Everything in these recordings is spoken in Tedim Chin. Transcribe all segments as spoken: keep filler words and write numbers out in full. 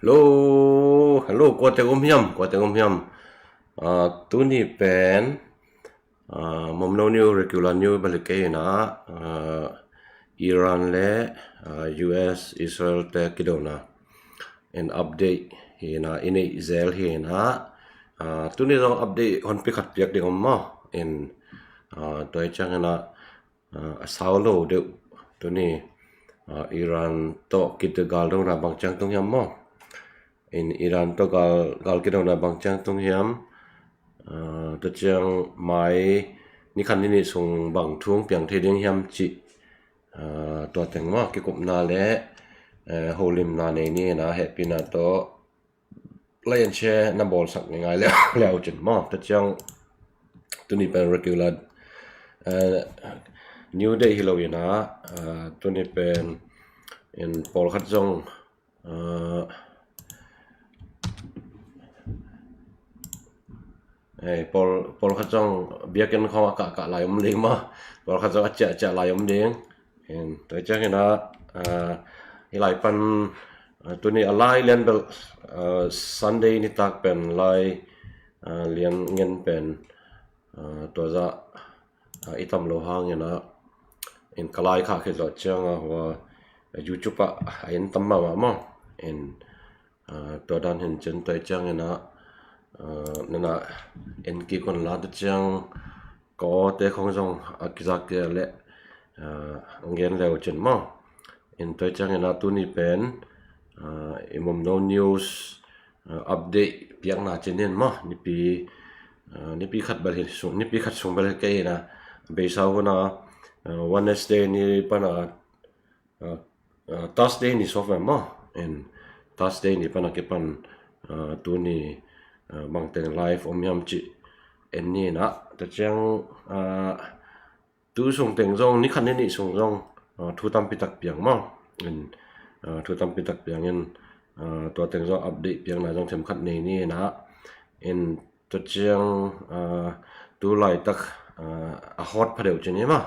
Hello, hello, kuate um hiam, kuate um hiam. Ah, tuni pen, ah, Momno New Regular New balik kei na, ah, Iran le, ah, U S Israel te kidona in update hi na, i neih zel hi na. Ah, tuni zong update honpi khat piak ding om maw. In, ah, tua hi ciang hi na, ah, a sau lo deuh tuni, ah, Iran tawh kidona galdona bang ciang tung hiam maw. In Iran tawh gal, gal kidona bang ciang tung hiam. Ah, tua ciang mai ni khat ni nih sung bang thu piang thei ding hiam cih, ah, tua teng maw kikupna le, eh, holimna nei ni na hehpihna tawh like and share na bawlsak ngaingai le, le uh cin maw. Tua ciang tuni pen regular, eh, new day hi lo hi na, eh, tuni pen in pawlkhat zong, eh, eh, pawl, pawlkhat zong biakinn khawng a kahkah lai om ding maw. Pawlkhat zong a ciahciah lai om ding. In, tua hi ciang hi na, ah, hi lai pan, ah, tuni a lai lian bel, ah, Sunday nitak pen lai, ah, lian ngen pen, ah, tua zah, ah, i tam lo hang hi na, in ka lai khah khit zawh ciang a hua, ah, YouTube ah a en tam mahmah maw. In, ah, tua dan hin cin tua hi ciang hi na, ah, nana en kik un la tua ciang ka awte khawng zong a kizak kei le, ah, ngen le uh cin maw. In tua hi ciang hi na tuni pen, ah, i Momno News, ah, update piakna cin hin maw. Nipi, ah, nipi khat bel hi sung, nipi khat sung bel hi kei hi na. Beisa hun a, ah, Wednesday ni pan a, ah, ah, Thursday ni sawm ve maw. In Thursday ni pan a kipan, ah, tuni, ah, bangteng live om hiam cih en ni na. Tua ciang, ah, tu sung teng zong ni khat ni nih sung zong, ah, thu tampi tak piang maw. In, ah, thu tampi tak piang in, ah, tua teng zong update piakna zong themkhat nei ni na. In tua ciang, ah, tu laitak, ah, a hot phadeuh cin hi maw.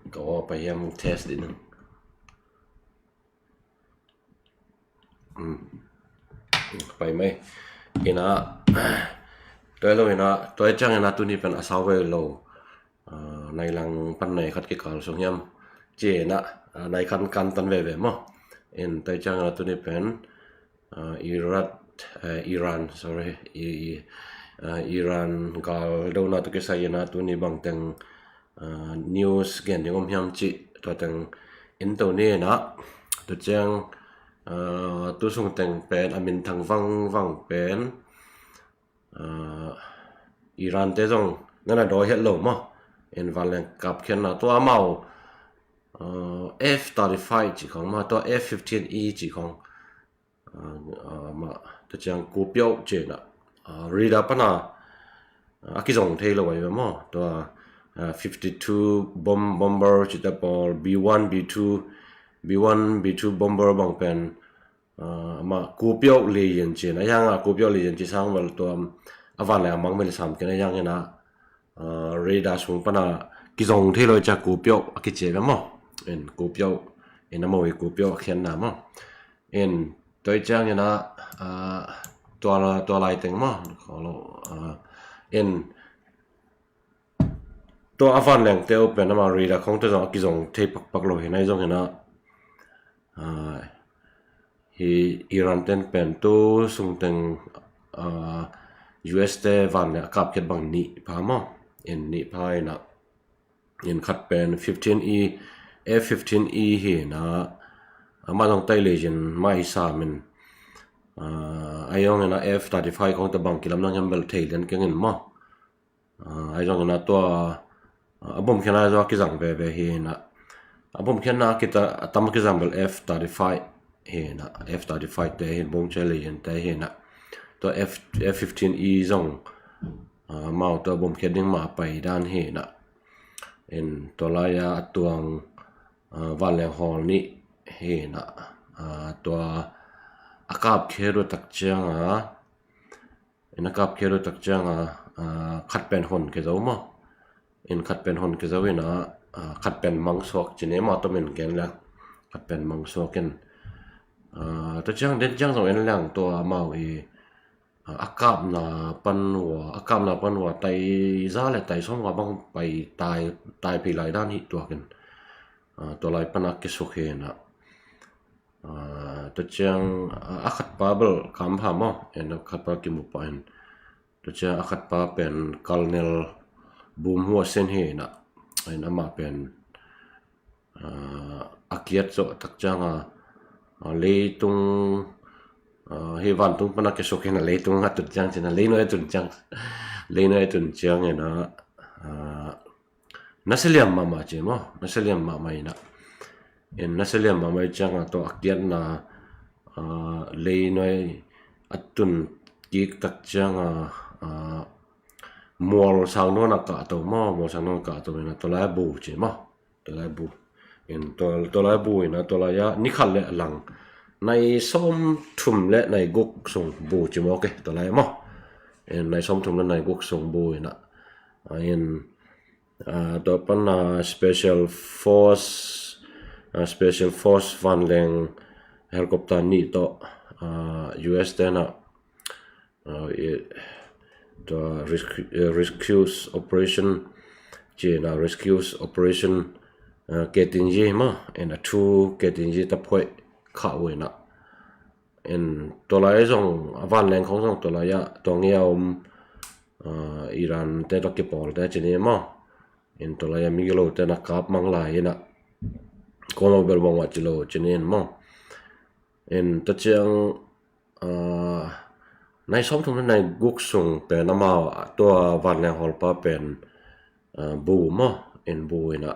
Ka aw pai hiam test dih nang. Hmm. Pai mai. Hi na, tua hi lo hi na, tua hi ciang hi na tuni pen a sau ve lo. Ah, nai lang pan nai khat kikal sung hiam. Ci hi na, ah, nai khan kantan veve maw. In tua hi ciang hi na tuni pen, ah, Irat, eh, Iran, sorry, i, i, ah, Iran galdona tawh kisai hi na tuni bangteng, ah, news gen ding om hiam cih tua teng en to ni na. Tua ciang, ah, tu sung teng pen a minthang vangvang pen, ah, Iran te zong nana dawi het lo maw. In vanleng kapkhiatna tua amau, ah, F thirty-five cih khawng maw, tua F fifteen E cih khawng, ah, ah, mah, tua ciang kupiauh cih na, ah, radar pan a, ah, a kizong thei lo ahi ve maw. Tua, ah, fifty-two bomb, bomber cihte pawl, B one, B two, B one, B two bomber bang pen, ah, mah kupiauh lian cih na, ahi hang a kupiauh lian cih sang vel tua a vanleng a mang vel sam kei na, ahi hang hi na, ah, radar sung pan a kizong thei lo hi ciang kupiauh a kici ve maw. In kupiauh, in a mawi kupiauh a khiatna maw. In tua hi ciang hi na, ah, tua, tua lai teng maw. Ah, in tua a vanleng te uh pen amah radar khawng te zong a kizong thei pakpak lo hi na, ahi zong hi na, ah, hi Iran ten pen tu sung teng, ah, U S te vanleng a kapkhiat bang nih pha maw. In nih pha hi na, in khat pen fifteen E, F fifteen E hi na, amah zong tai lei zin mah hi sam in, ah, ahi zong hi na F thirty-five khawng te bang kilam nang hiam bel thei lian keng in maw. Ah, ahi zong hi na tua, ah, a bomkhiatna zong a kizang veve hi na. A bomkhiatna a kita, a tam a kizang bel F thirty-five hi na. F thirty-five te hi, bom cia lei in te hi na. Tua F, F fifteen E zong, ah, amau tua bomkhiat ding mah a pai dan hi na. In tua lai a a tuang, ah, vanleng hawl nih hi na. Ah, tua a kapkhiat uh tak ciang a, in a kapkhiat uh tak ciang a, ah, khat pen hon kei zo maw. In khat pen hon kei zo hi na, Khat pen mangsuak ci ni maw, tua min gen leng, khat pen mangsuak in, tua ciang den ciang zong en leng tua amau i a kapna pan ua, a kapna pan ua tai za le tai sawm ua bang pai tai, tai pi lai dan hi tuakin, tua lai pan a kisuk hi na. Tua ciang a khat pa bel kam pha maw, en a khat pa kimu pa in. Tua ciang a khat pa pen Colonel Bum Hua Sen hi na, en amah pen a kiat zawh tak ciang a, leitung, hi vantung pan a kisuk hi na, leitung a tun ciang ci na, leinuai a tun ciang, leinuai a tun ciang hi na, nasa liam mahmah ci maw, nasa liam mahmah hi na. En nasa liam mahmah hi ciang a tua a kiatna, leinuai a tun kik tak ciang a, mual sang nuan a kahto maw, mual sang nuan a kahto hi na, tua lai a bu ci maw. Tua lai bu. En tua lai bu hi na, tua lai a ni khat le a lang nai sawm thum le nai guk sung bu ci maw ke, tua lai maw. En nai sawm thum le nai guk sung bu hi na. En tua pan a special force, special force vanleng helicopter nih tawh, US te na, tua rescue operation ci na, rescue operation, ketinji ma, en a thu ketinji ta phoih kha uh hi na. En tua lai zong a vanleng khong zong tua lai a tua ngia om, Iran te tua kipawl te ci ni maw. En tua lai a migilo te na kap mang lai hi na. Kuamah bel bang wah ci lo ci ni maw. En tua ciang nai sawm thum le nai guk sung pen amau tua vanleng hawlpa pen bu maw, en bu hi na.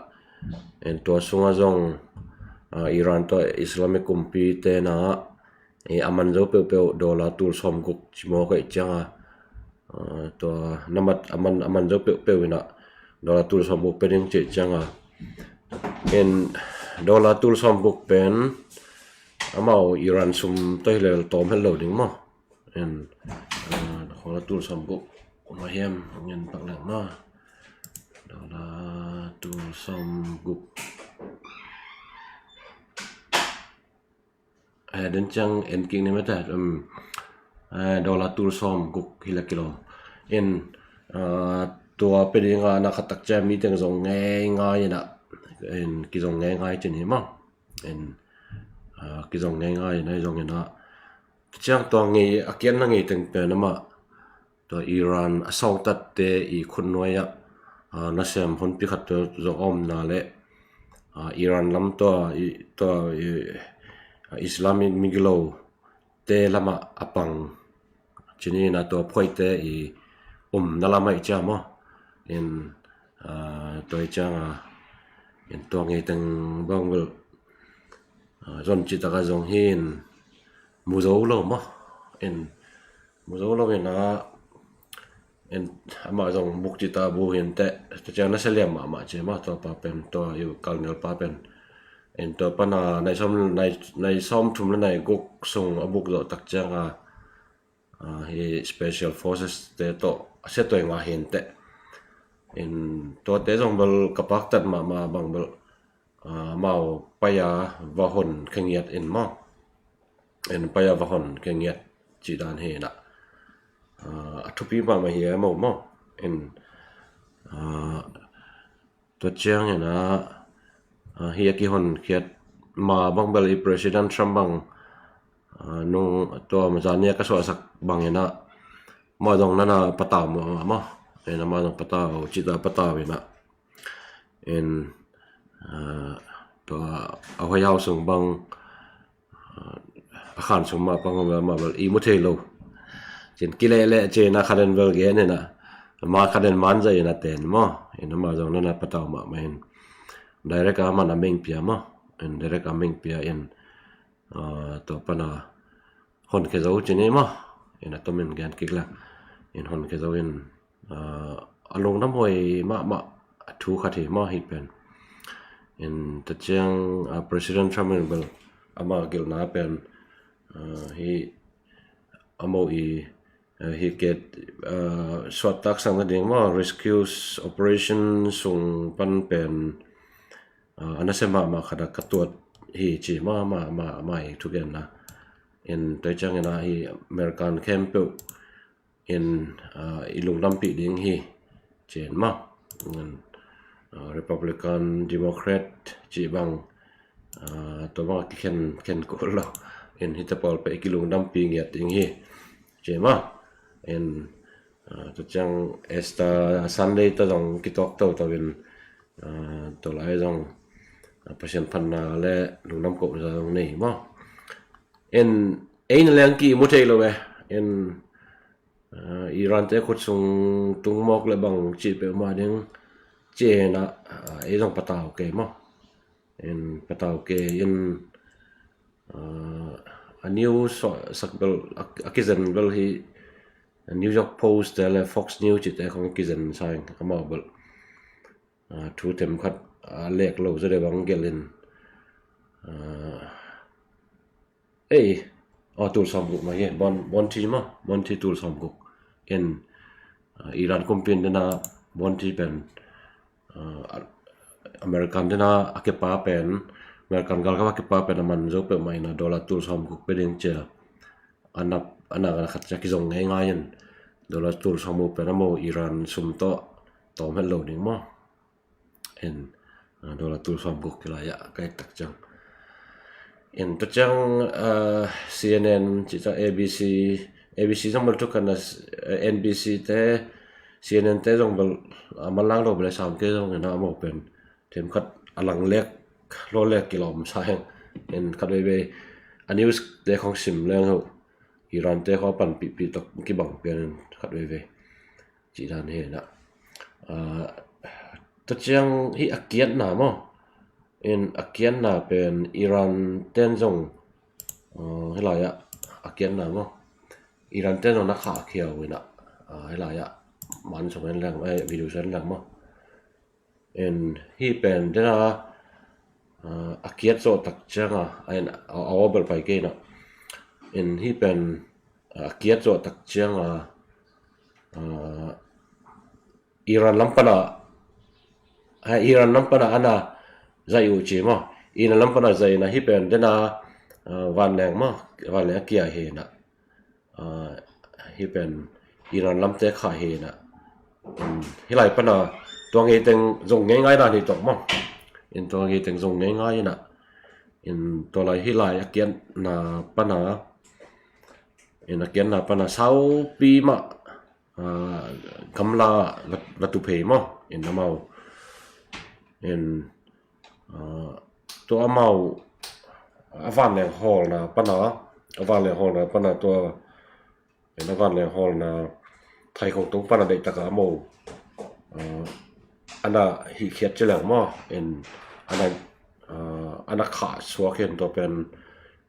En tua sungah zong Iran tua Islamic kumpi te na a man zo peuhpeuh dollar tul sawm guk ci maw ka i ciang a, tua namat a man, a man zo peuhpeuh hi na, dollar tul sawm guk pe ding ci ciang a, en dollar tul sawm guk pen amau Iran sum tua hi lel tawm het lo ding maw. En dollar tul sawm guk ma hiam, ngen pak leng maw. Dollar tul sawm guk. Den ciang en kik ni mete, dollar tul sawm guk hi la kilawm. En tua pe ding a na khat tak ciang mi teng zong ngei ngai na, en kizong ngei ngai ci ni maw. En kizong ngei ngai na zong en a ciang tua ngei a kian na ngei teng pen amah tua Iran a sawngtatte i khutnuai ah nasem honpi khat tua zong a omna le Iran lam tua, tua Islamic migilo te lamah a pang ci ni na, tua phoihte i omna lamah i ciam aw. En tua i ciang a, en tua ngei teng bang bel zon ci taka zong hin mu zo lo maw. En mu zo lo hi na, en amah zong buk ci ta bu hi inteh, tua ciang nasa liam mahmah ci maw, tua pa pen, tua i kalnel pa pen. En tua pan a nai sawm, nai sawm thum le nai guk sung a buk zawh tak ciang a, hi special forces te tawh a sia tuai ngah hi inteh. En tuate zong bel ka paktat mahmah bang bel amau pai a va hon khengiat in maw. En pai a va hon khengiat ci dan hi na. A thupi mahmah hi a maw maw. En tua ciang hi na, hi a kihon khiat ma bang bel i President Trump bang nung tua ma zan ni a ka suahsak bang hi na, ma zong nana patau ma ma. En ama zong patau ci ta patau hi na. En tua a White House sung bang a khan sung mah pang mah bel i mu thei lo. Cin kileh leh cin a khaden bel gen hi na, ma khaden man zai hi na ten maw. En ama zong nana patau mahmah in direct a man a meng pia maw. En direct a meng pia in tua pan a hon khe zo ci ni maw. En a tomin gen kik la, en hon khe zo in a lungdam huai mahmah a thu khat hi maw hi pen. En tua ciang President Trump in bel ama gelhna pen hi a maw i hi ket suahtak sang nading maw, rescue operation sung pan pen a, a nasia mahmah khat a ka tuat hi ci mah mah mah mah i thugenna. In tua ciangin a hi American khempeuh in, a, i lungdampih ding hi ci mah. In, a, Republican, Democrat cih bang, a, tua bang a kikhen khen kul lo. In hita pawl pen i kilungdampih ngiat ding hi ci mah. In, a, tua ciang Easter Sunday tawh zong kituak toto in, a, tua lai zong, a, Pasian phatna le lungdam kohna zong nei mah. In ei na leng kimu thei lo e. In, a, Iran te khut sung tung mawk le bang cih peuhmah ding ci hi na, a, ei zong patau kei mah. In patau kei in, a, a news sak bel a, a kizen bel hi New York Post te le Fox News cihte khong kizen sa ing amau bel, a, thu themkhat, a, lek lo zaw de bang gelh in, a, ei, a, tul sawmguk mah hi, Bon, Bon thi mah, Bon thi tul sawmguk. In, a, Iran kumpi in dena Bon thi pen, a, American dena a kipa pen, American galkap a kipa pen a man zo peuhmah in a dollar tul sawmguk pe ding ci a, a nap, a nak a khat cia kizong ngeingai in dollar tul sawmguk pen amau Iran sum tawh tawm het lo ding mah. In, a, dollar tul sawmguk kilai a ka et tak ciang. In tua ciang, a, C N N cih ciang A B C, A B C zong bel thukan a, a, N B C te, C N N te zong bel, a, manlang lo bel sam kei zong in a amau pen themkhat a lang lek lo lek kilawm sa heng. In khat veivei a news te khong sim leng ho Iran te khong a panpihpih tawh kibang pian in khat veivei cih dan hi na. A, tua ciang hi a kiatna maw? In a kiatna pen Iran ten zong, a, hi lai ah a kiatna maw? Iran ten zong na khahkhia uh hi na, a, hi lai ah man song en leng, eh, video song en leng maw? In hi pen dena, a, a kiat zawh tak cianga, a, in a, a over pai kei na. In hi pen, a, a kiat zawh tak cianga, a, Iran lam pana, a, Iran lam pana ana zai uh ci maw. Iran lam pana zai na hi pen dena, a, vanleng maw, vanleng a kia hi na. A, hi pen Iran lamte khah hi na. In hi lai pana tua ngei teng zong ngeingai dan hi tawh maw. In tua ngei teng zong ngeingai na. In tua lai hi lai a kiatna pana, in a kiatna pana saupi mah, a, gamla va, va tu phei maw. In amau in, a, tua amau a vanleng hawlna pana, a vanleng hawlna pana tua, in a vanleng hawlna thaikhong tung pana deihtaka amau, a, ana hihkhiat ci leng maw. In ana, a, ana khah suak hi in tua pen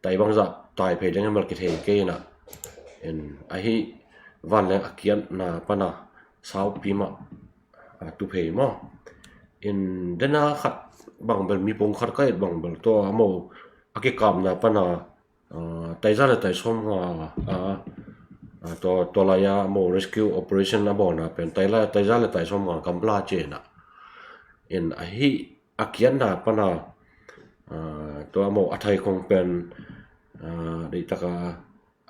tai bangzah tai phei ding hi mal kithei kei na. In ahi vanleng a kiatna pana saupi mah, a, tu phei maw. In dena khat bang bel mi pung khat ka et bang bel tua amau a kikamna pana, a, taizah le taisawm nga, a, a, tua, tua lai a amau rescue operation a bawlna pen taizah, taizah le taisawm nga gamla ci na. In ahi a kiatna pana, a, tua amau a thaikhong pen, a, deihtaka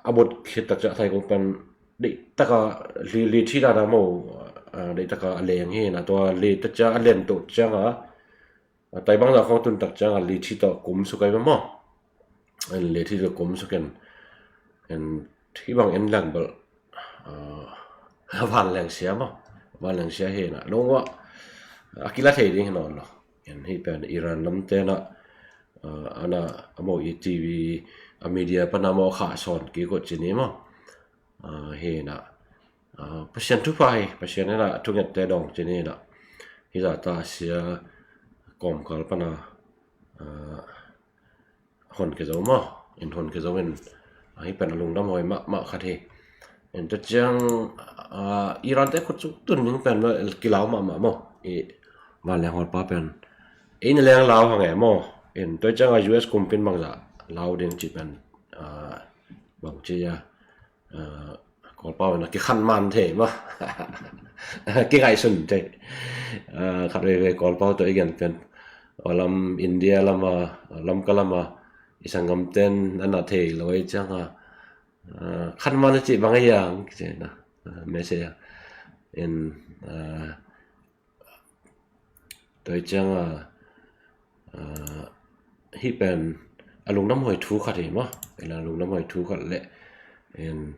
a bot khit tak ciang a thaikhong pen deihtaka li, li thi dana amau, a, deihtaka a leng hi na. Tua li tak ciang a len toh cianga, a, tai bangzah khong tun tak cianga li thi tawh kum suk ai maw. Li thi tawh kum suk in, in hi bang en leng bel, a, vanleng sia maw. Vanleng sia hi na. Nungua a kila thei ding hi nawn lo. In hi pen Iran lamte na, a, ana amau i T V a media pana amau khah sawn kikot ci ni maw. A, hi na, a, Pasian thupha hi, Pasian ina thungette dawng ci ni na. Hi zata sia kawmkal pana, a, hon ke zo maw, in hon ke zo in, a, hi pen a lungdam hoi mahmah khat hi. In tua ciang, a, Iran te khut sung tun ding pen maw, kilau mahmah maw. I vanleng hawlpa pen ei na leng lau hang e maw. In tua cianga U S kumpin bangzah lau ding ci pen, a, bang ci a, a, Kawlpau in a kikhan man thei maw. Kingaihsun thei. A, khat veivei Kawlpau tawh i gen pen, Palam India lama, Lamka lama i sanggamten a na thei lo ei cianga, ah, khan man a ci bang a yang ci na, ah, message a. In, ah, tua ei cianga, ah, hi pen a lungdam huai thu khat hi ma, in a lungdam huai thu khat le, in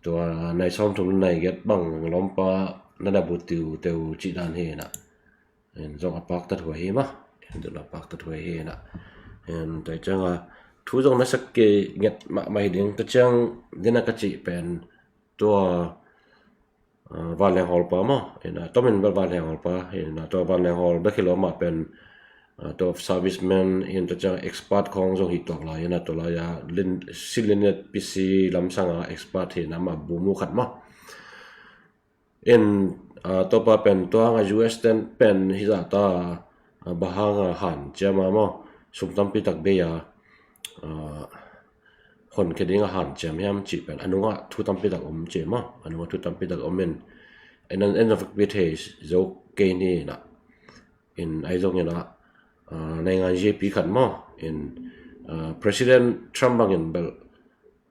tua nai sawm thum nai get bang lawmpa na na bu tiu teu ci dan hi na. In zong a paktat huai hi ma. In zong a paktat huai hi na. In tua cianga thu zong na sak ke nget mahmah hi ding. Tua ciang dina ka cih pen tua, ah, vanleng hawlpa ma. In a tomin bel vanleng hawlpa. In a tua vanleng hawl bek hi lo mah pen, ah, tua serviceman in tua ciang expat khawng zong hi tuak lai. In a tua lai a lin, silinet pisi lamsanga expat hi na ma bu mu khat ma. In, ah, topa pen tua hanga U S ten pen hi zah ta, ah, bang hanga hanciam a maw, sum tampi tak bei a, ah, hon khe dinga hanciam hiam cih pen a nungah thu tampi tak om ci maw, a nungah thu tampi tak om in, en an en a vekpi thei zo kei ni na. In ai zong in a, ah, naingan J P khat maw, in, ah, President Trump bangin bel,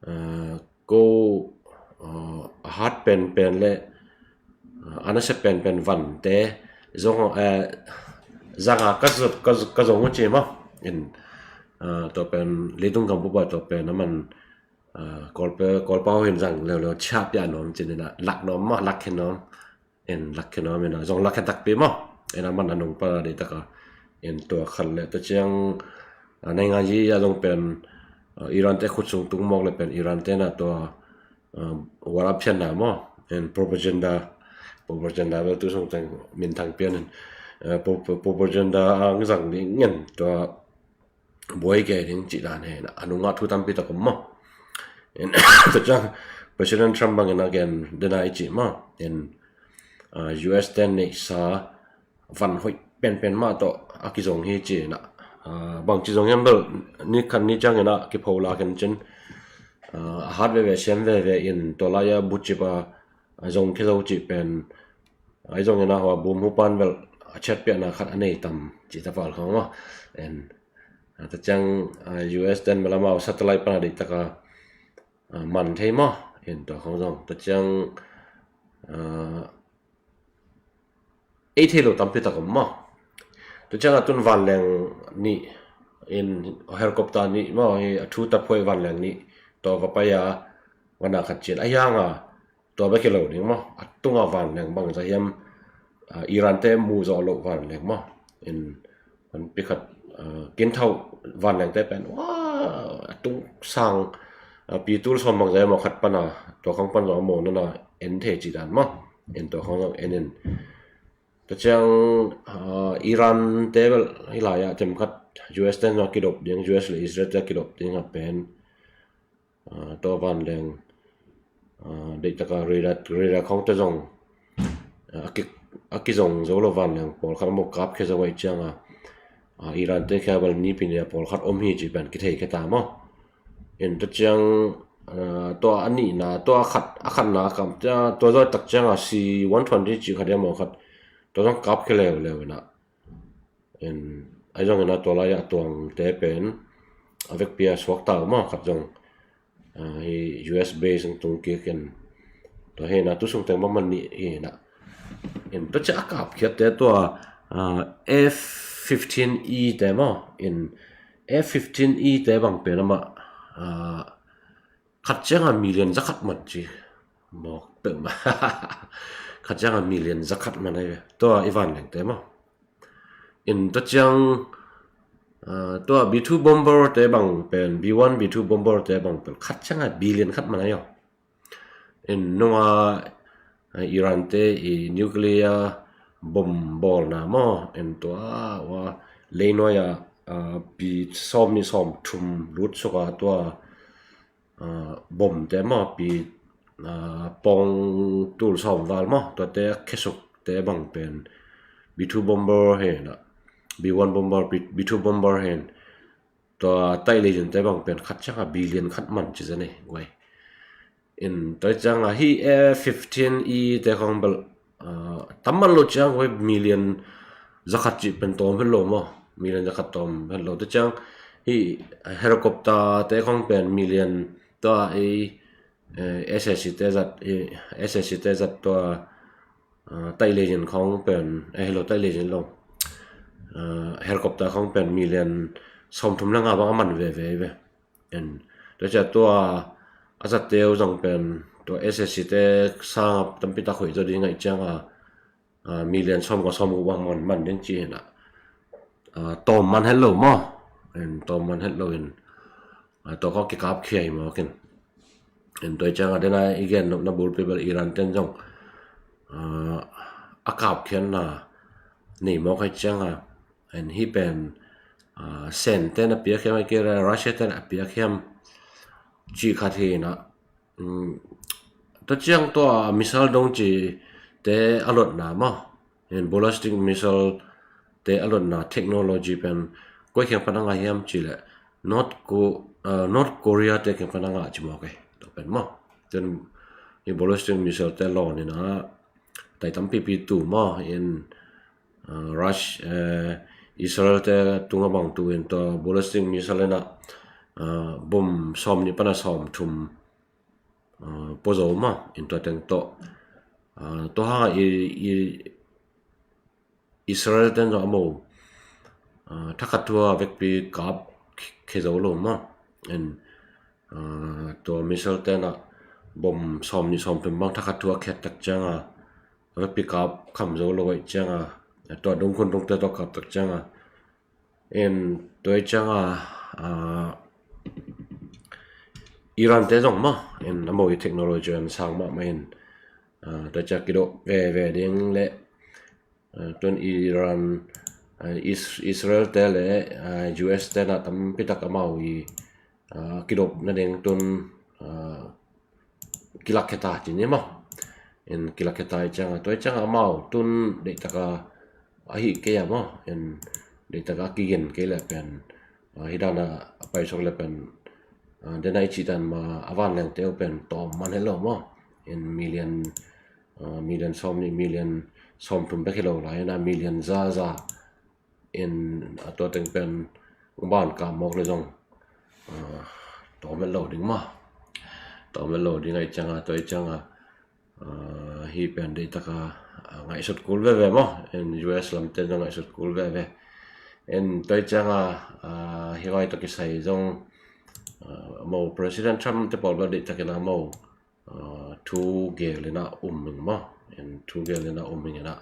ah, ko, ah, a hat penpen le, ah, a nasia penpen vante zong, eh, zanga ka zot, ka zot, ka zong uh ci maw. In, ah, tua pen leitung gam bupa tua pen a man, ah, Kawlpa, Kawlpa ho hin zang leuleu cia pia nuam ci ni na, lak nuam maw, lak khe nuam. En lak khe nuam in a, zong lak khe takpi maw. En a man a nung pa dei taka. En tua khat le tua ciang, ah, naingan J A zong pen, ah, Iran te khut sung tung mawk le pen Iran te na tua, ah, warap thian na maw. En propaganda, propaganda bel tu sung teng minthang pian in, ah, pro-, pro-, propaganda ang zang ding ngen tua buai kei ding cih dan hi na, a nungah thu tampi tak om maw. In, tua ciang President Trump bangin a gen dena i cih maw. In, ah, U S ten neihsa van hoih penpen mah tawh a kizong hi ci na. Ah, bang ci zong hiam bel ni khat ni ciangin a kipho la ken cin, ah, a hat veve siam veve in tua lai a bucip a, a zong khe zo cih pen, ai zong in a hua bum hupan bel a ciat piahna khat a nei tam ci ta val khong maw. En, ah, ta ciang, ah, U S ten bel amau satellite pana dei taka, ah, man thei maw. En tua khong zong ta ciang, ah, ei thei lo tampi tak om maw. Ta ciang a tun vanleng nih in helicopter nih maw hi a thu ta phuai vanleng nih tua va pai a vana khat cin a hianga tua bek hi lo ding maw. A tunga vanleng bang za hiam, ah, Iran te mu zawh loh vanleng maw. In vanpi khat, ah, kinthauh vanleng te pen, wa, a tung sang, ah, pi tul sawm bang za hiam maw khat pana, tua khang pan zawh maw nana en thei ci dan maw. In tua khang zong en in. Tua ciang, ah, Iran te bel hi lai ah tem khat U S ten zong a kidop ding, U S le Israel te a kidop ding a pen, ah, tua vanleng, ah, deih taka radar, radar khawng te zong, ah, a ki, a kizong zo lo vanleng pawlkhat a mawk kap khe zo aih cianga, ah, Iran te khia bel nipi nia pawlkhat om hi ci pen kithei khe ta maw. In tua ciang, ah, tua a nihna, tua a khat, a khatna a kam, tua, tua zawh tak cianga C one twenty ci khat ia maw khat, tua zong kap khe leuleu ina. In, ai zong ina tua lai a tuangte pen a vekpi a suak ta maw khat zong, ah, hi U S base ang tung kik in tua hi na tu sung teng bang man nih hi na. In tua cia a kap khiat te tua, ah, F fifteen E te maw. In F fifteen E te bang pen amah, ah, khat cianga million za khat man ci. Mawk peuhmah. Khat cianga million za khat man ahi ve. Tua i vanleng te maw. In tua ciang, ah, tua B two bomber te bang pen, B one, B two bomber te bang pen khat cianga billion khat man ahi aw. In nunga, ah, Iran te i nuclear bomb bawlna maw. In tua, wa, leinuai a, ah, pi sawm nih sawm thum lut suka tua, ah, bomb te maw, pi, ah, pawng tul sawm val maw, tuate a khesuk te bang pen B two bomber hi na, B one bomber, B, B two bomber hi na, tua taih leizin te bang pen khat cianga billion khat man ci zani guai. In tua cianga hi F fifteen E te khong bel, ah, tam man lo ciang guai million za khat cih pen tawm hi lo maw. Million zakhat tawm het lo. Tua ciang hih helicopter te khong pen million, tua ei, eh, SAC te zat, eh, SAC te zat tua, ah, taih lei zin khong pen, eh, hi lo, taih lei zin lo. Ah, helicopter khong pen million sawmthum le nga bang a man veve ve. En, tua ciang tua a zatte uh zong pen tua SAC te sang a tampi tak hoih zaw ding ahih ciang a, ah, million sawm kua sawm guk bang man, man ding ci hi na. Ah, tawm man het lo maw. En, tawm man het lo in, ah, tua khong kikap khia hi mawk in. En, tua ciang a dena i gen nopna bulpi bel Iran ten zong, ah, a kap khiatna nei mawk ahih ciang a, en, hih pen, ah, Sen ten a piak hiam, ahih kei leh Russia ten a piak hiam cih khat hi na. Um, tua ciang tua missile dong ci te a lotna maw, en, ballistic missile te a lotna technology pen koi kiang pan a ngah hiam cih leh North Ko-, ah, North Korea te kiang pan a ngah ci mawk e. Tua pen maw, tua hi ballistic missile te lawn in a tai tampipi tu maw, en, ah, Rush-, eh, Israel te tung a bang tu in tua ballistic missile in a, ah, bom sawmnih pan a sawmthum, ah, pua zo maw, en, tua teng tawh, ah, tua hang a i, i Israel ten zong a mo, ah, thakhat thu a vekpi kap khia zo lo maw, en, ah, tua missile ten a bom sawmnih sawmthum bang thakhat thu a khiat tak ciang a vekpi kap kham zo lo ahih ciang a, tua dungkhun dungte tawh kap tak ciang a, en, tua ahih ciang a, ah, Iran te zong maw, en, a mo i technology an sang mahmah in, ah, tua ciang kidop veve ding le, ah, tun Iran, ah, Is-, Israel te le, ah, US te na tampi tak a mo i, ah, kidop nading tun, ah, kilak khia ta ci ni maw. En, kilak khia ta ahih ciang a, tua ahih ciang a amau tun deih tak a, a hih kei a maw, en, deih tak a a kigen kei leh pen, ah, hih dan a a paisuak leh pen, ah, dena i cih dan mah a vanleng te uh pen tawm man het lo maw. En, million, ah, million sawmnih, million sawmthum bek hi lo lai, en, a million za za, en, a tua teng pen ban kap mawk le zong, ah, tawm het lo ding maw. Tawm het lo ding ahih ciang a, tua ahih ciang a, ah, hih pen deih tak a, ah, ngaihsut kul veve maw. En, US lam ten zong ngaihsut kul veve. En, tua ahih ciang a, ah, hih vai tawh kisai zong, ah, mo President Trump te pawl bel deih tak in a mo, ah, thu gel in a um ing maw. En, thu gel in a um ing in a.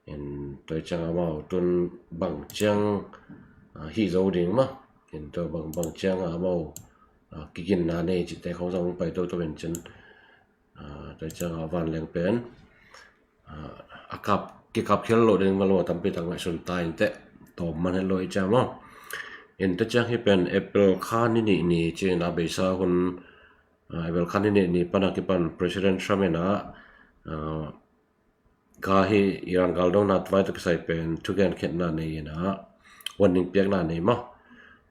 En, tua ahih ciang a amau tun bang ciang, ah, hih zo ding maw. En, tua bang, bang ciang a amau, ah, kiginna nei cihte khong zong pai toto in cin, ah, tua ahih ciang a vanleng pen, ah, a kap, kikap khial lo ding maw, lo tampi tak ngaihsun ta in teh, tawm man het lo ahih ciang maw. En, tua ahih ciang hih pen April kha ni nih ni ci in a beisa hun, ah, April kha ni nih ni pan a kipan President Trump in a, ah, kha hih Iran galdona vai tawh kisai pen thugen khiatna nei in a, warning piakna nei maw.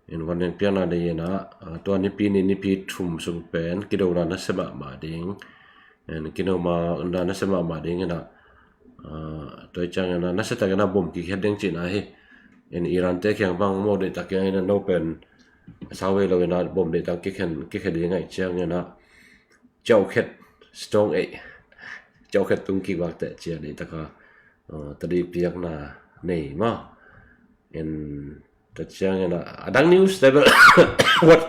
En, warning piakna nei in a, ah, tua nipi nih nipi thum sung pen kidona nasia mahmah ding. En, kidona nasia mahmah ding in a, ah, tua ahih ciang in a nasia tak in a bom kikhiat ding cihna hi. En, Iran te kiang bang mo deih tak in a no pen sau vei lo in a bom deih tak kikhen, kikhen ding ahih ciang in a ciaukhet, strong ei, ciaukhet tung kik vak teh ci a deih tak a, uh, tadi piakna nei maw. En, tua ciang in a, a dang news te bel, what,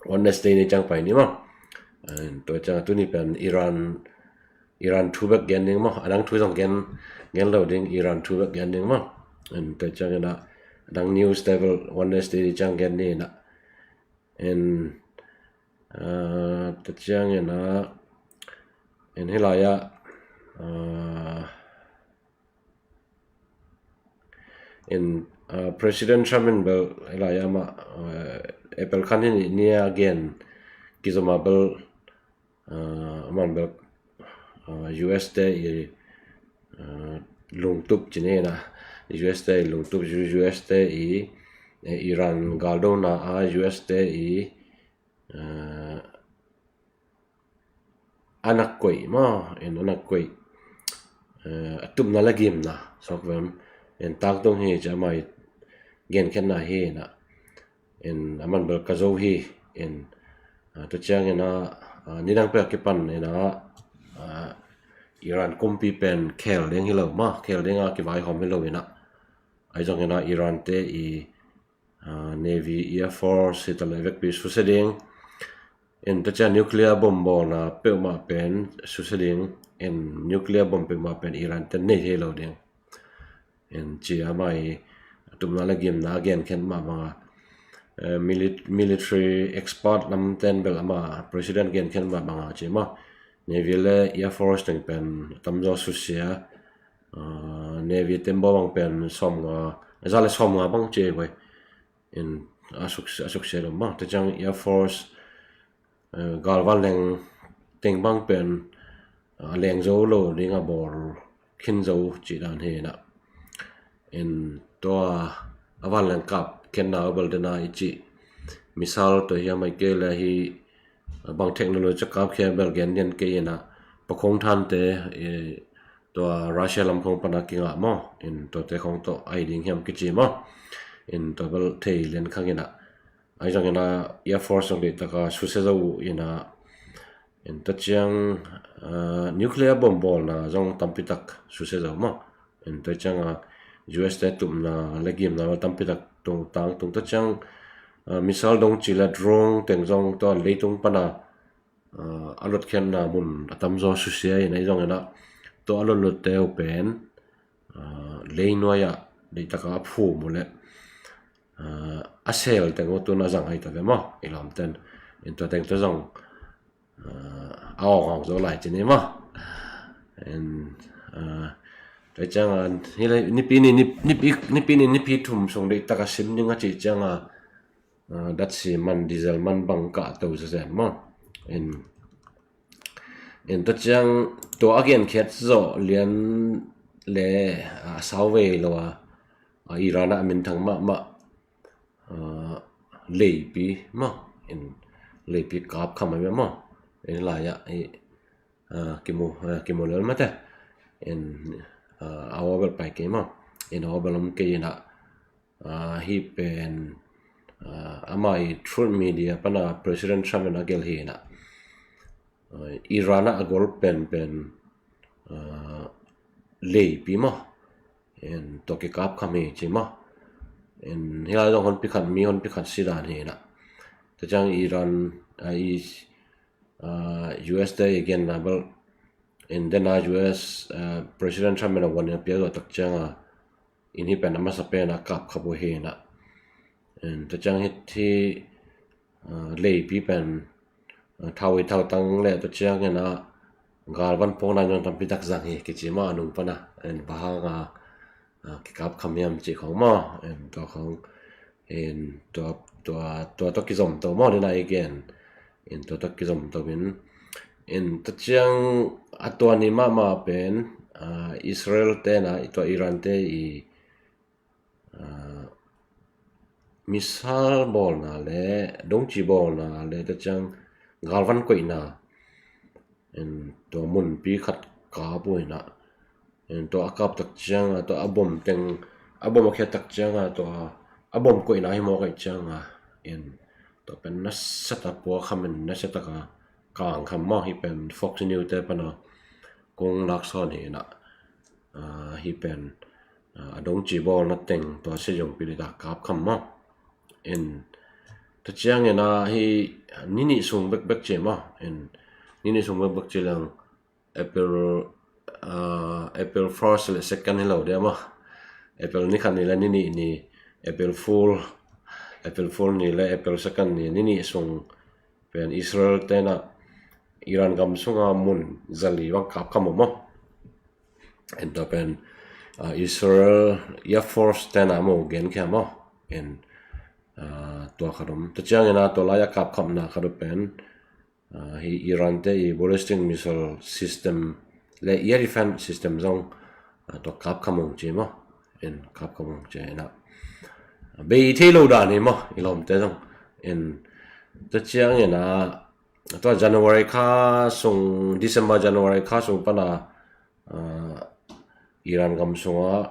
Wednesday ni ciang pai ni maw. En, tua ciang a tuni pen Iran, Iran thu bek gen ding maw. A dang thu zong gen, gen lo ding, Iran thu bek gen ding maw. En, tua ciang in a, a dang news te bel Wednesday ni ciang gen ni in a. En, ah, tua ciang in a, en, hih lai ah, ah, en, ah, President Trump in bel hih lai ah mah, ah, April kha ni nih ni a gen kizom a bel, ah, aman bel, ah, US te i, ah, lungtup ci ni in a, US te i lungtup, US te i, eh, Iran galdona a US te i, ah, a na koih maw, en, a na koih, ah, a tupna le gimna, sawk vem, en, tak dong hi ci a, amah i genkhiatna hi inah, in a man bel ka zo hi. In tua ciangin ah nidang pek a kipan inah Iran kumpi pen khel ding hi lo maw, khel ding a kivaihawm hi lo inah, ahi zongin ah Iran te i Navy, Air Force hi ta le vekpi susia ding. In tua ciang nuclear bomb bawlna peuhmah pen susia ding. In nuclear bomb peuhmah pen Iran ten nei thei lo ding. In ci a mai tupna le gimna a genkhen mah banga, military expert lam ten bel ama president genkhen mah banga ci maw. Navy le Air Force teng pen tamzaw susia. Navy tembaw bang pen sawmnga, za le sawmnga bang ci ei. In a suk a suksia lo maw. Tua ciang Air Force galvan leng teng bang pen a leng zo lo ding a bawl khin zo cih dan hi inah. In tua a van leng kap khen na bel dena i cih missile tua hi a mai kei le hi bang technology kap khia bel gen dian kei inah, pakhong thante tua Russia lam khong pana kingah maw. In tuate khong tawh ai ding hiam kici maw. In tua bel thei lian khang inah, ahi zongin ah Air Force zong deihtaka susia zo uh inah. In tua ciang nuclear bomb bawlna zong tampitak susia zo maw. In tua cianga U S te tupna le gimna tampitak tung tang tung. Tua ciang missile dong ci le drone teng zong tua leitung pana a lotkhiatna mun a tamzaw susia inah, ahi zongin ah tua a lotlotte uh pen leinuai ah deihtaka a phum uh le a sel teng uh tun a zang ahi ta ve maw, i lawmten. In tua teng tua zong a awk awk zo lai ci ni maw. In tua cianga nipi ni nipi thum sung deihtaka sim ding a cih cianga datsi man, diesel man bang kah to zazen maw. In in tua ciang tua a genkhiat zawh lian le a sau vei lo a, Iran ah a minthang mahmah leipi maw. In leipi kap kham a maw. In lai ah kimu kimu lel mate. In a aw bel pai kei maw. In a aw bel om kei inah hih pen ama i Truth Media pana President Trump in a gelh hi inah, Iran ah a gol penpen leipi maw. In tua kikap kham hi ci maw. In hih lai zong honpi khat, mi honpi khat si dan hi inah. Tua ciang Iran i U S te i genna bel in dena U S President Trump in a warning a piak zawh tak cianga in hih pen a masa pen a kap khap uh hi inah. In tua ciang hih leipi pen thau i thau tang le tua ciang inah galvan pawng dan zong tampitak zang hi kici maw a nung pana. In bang hanga kikap kham hiam cih khong maw. In tua khong in tua tua tua tawh kizom to maw dena i gen. In tua tawh kizom to in, in tua ciang a tua ni mahmah pen Israel tena tua Iran te i missile bawlna le dongci bawlna le tua ciang galvan koihna in tua munpi khat kap uh inah. In tua a kap tak cianga tua a bom teng, a bom a khiat tak cianga tua a bom koihna hi mawk aih cianga in tua pen nasia tak a pua kham in nasia taka kang kham maw. Hih pen Fox News te pana kong laksawn hi inah. Hih pen a dongci bawlna teng tua si zongpi deihtaka kap kham maw. In tua ciang inah hih ni nih sung bekbek ci maw. In ni nih sung bekbek ci leng April April first le second hi lo dia maw. April ni khat ni le ni nih ni, April Fool, April Fool ni le April second ni, ni nih sung pen Israel tena Iran gam sunga mun zali bang kap kham uh maw. In tua pen Israel Air Force tena maw genkhia maw. In tua khat om. Tua ciang inah tua lai a kap khamna khat uh pen hih Iran te i ballistic missile system le air defense system zong tua kap kham uh ci maw. In kap kham uh ci inah bei thei lo dan hi maw i lawmte zong. In tua ciang inah tua January kha sung, December January kha sung pana Iran gam sunga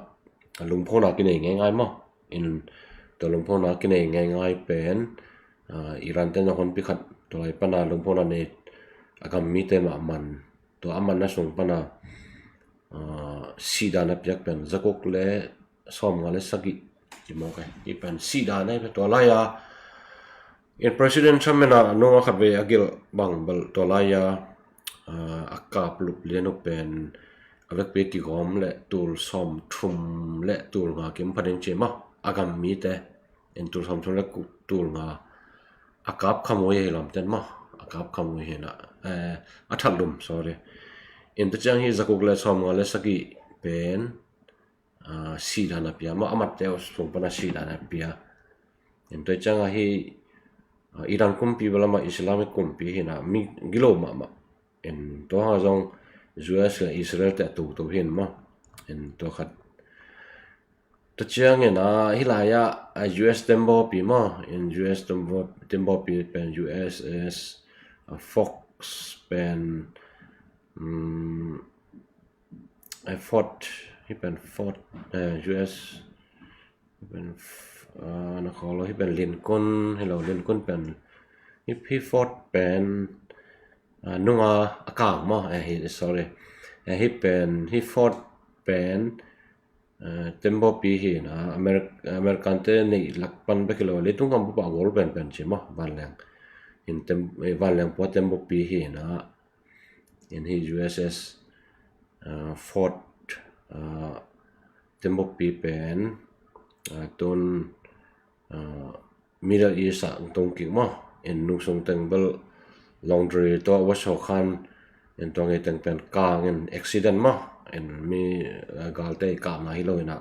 lungphona kinei ngeingai maw. In tua lungphona kinei ngaingai pen, ah, Iran te na honpi khat tua lai pana lungphona nei a gam mite mah man, tua a manna sung pana, ah, sihdan a piak pen zakuk le sawmnga le sagih ci mawk e. Hih pen sihdan a hi pen tua lai-a in President Trump in a nunga khatvei a gelh bang bel tua lai-a, ah, a kap lup lian uh pen a vekpi kigawm le tul sawmthum le tul nga kim pha ding ci maw, a gam mite. In tul sawmthum le ku-, tul nga a kap khamui hi lamten maw, a kap khamui hi na, eh, a that lum, sorry. In tua ciang hih zakuk le sawmnga le sagih pen, ah, sihdan a pia maw, a matte uh sung pana sihdan a pia. In tua ciang a hih, ah, Iran kumpi bel amah Islamic kumpi hi na, mi gilo mahmah. In tua hang zong U S le Israel te a toto hi na maw. In tua khat. Tua ciangin a hih lai-a, ah, U S tembaw pi maw. In U S tembaw, tembaw pi pen U S S, ah, Fox pen, um, eh, Ford, hih pen Ford, eh, U S, hih pen, ah, na khawl lo, hih pen Lincoln, hi lo, Lincoln pen, hih, hih Ford pen, ah, nunga a kang maw, eh, hih, sorry. Eh, hih pen, hih Ford pen, eh, tembaw pi hi na, Amer-, American te neih lak pan bek hi lo, leitung gam bup a gol penpen ci maw, vanleng. In tem-, eh, vanleng pua tembaw pi hi na, in hih U S S, ah, Ford, ah, tembaw pi pen, ah, tun, ah, Middle East ah tung kik maw. In nung sung teng bel laundry tua wash khan, in tua ngei teng pen kang in accident maw. In mi, ah, galte i kapna hi lo in a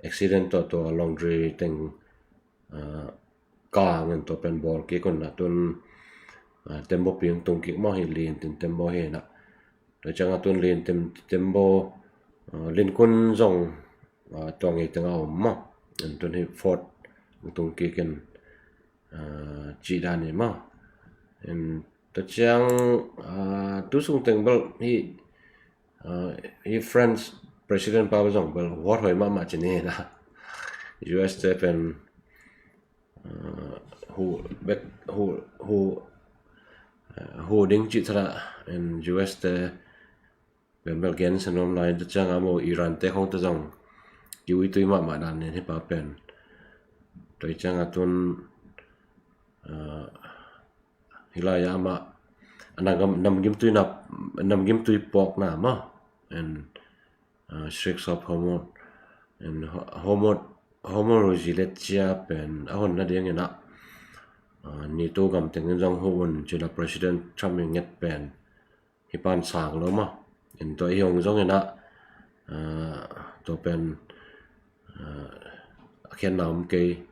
accident tua tua laundry teng, ah, kang in tua pen bawl kik un a tun, ah, tembaw pi tung kik maw, hih Lincoln tembaw hi na. Tua ciang a tun Lincoln tem-, tembaw, ah, Lincoln zong, ah, tua ngei teng a om maw. In tun hih Ford tung kik in, ah, cih dan hi maw. In tua ciang, ah, tu sung teng bel hih, ah, hih France president pa bel zong bel huat hoi mahmah ci ni na. U S te pen, ah, hu bek, hu, hu, ah, hu ding cih thadah in U S te pen bel gen sa nuam lai, tua ciang a maw Iran te khong te zong kiuitui mahmah dan nen hi pa pen. Tua ciang a tun, ah, hih lai-a amah, a nam, namgimtui na, namgimtui pawkna maw. And, ah, Straits of Hormuz, and Ho-, Hormuz, Hormuz zi le cia pen a hon nading in a, ah, NATO gam teng in zong huh un ci na President Trump in nget pen hih pan sang lo maw. In tua i hong zong in a, ah, tua pen, ah, a khiatna om kei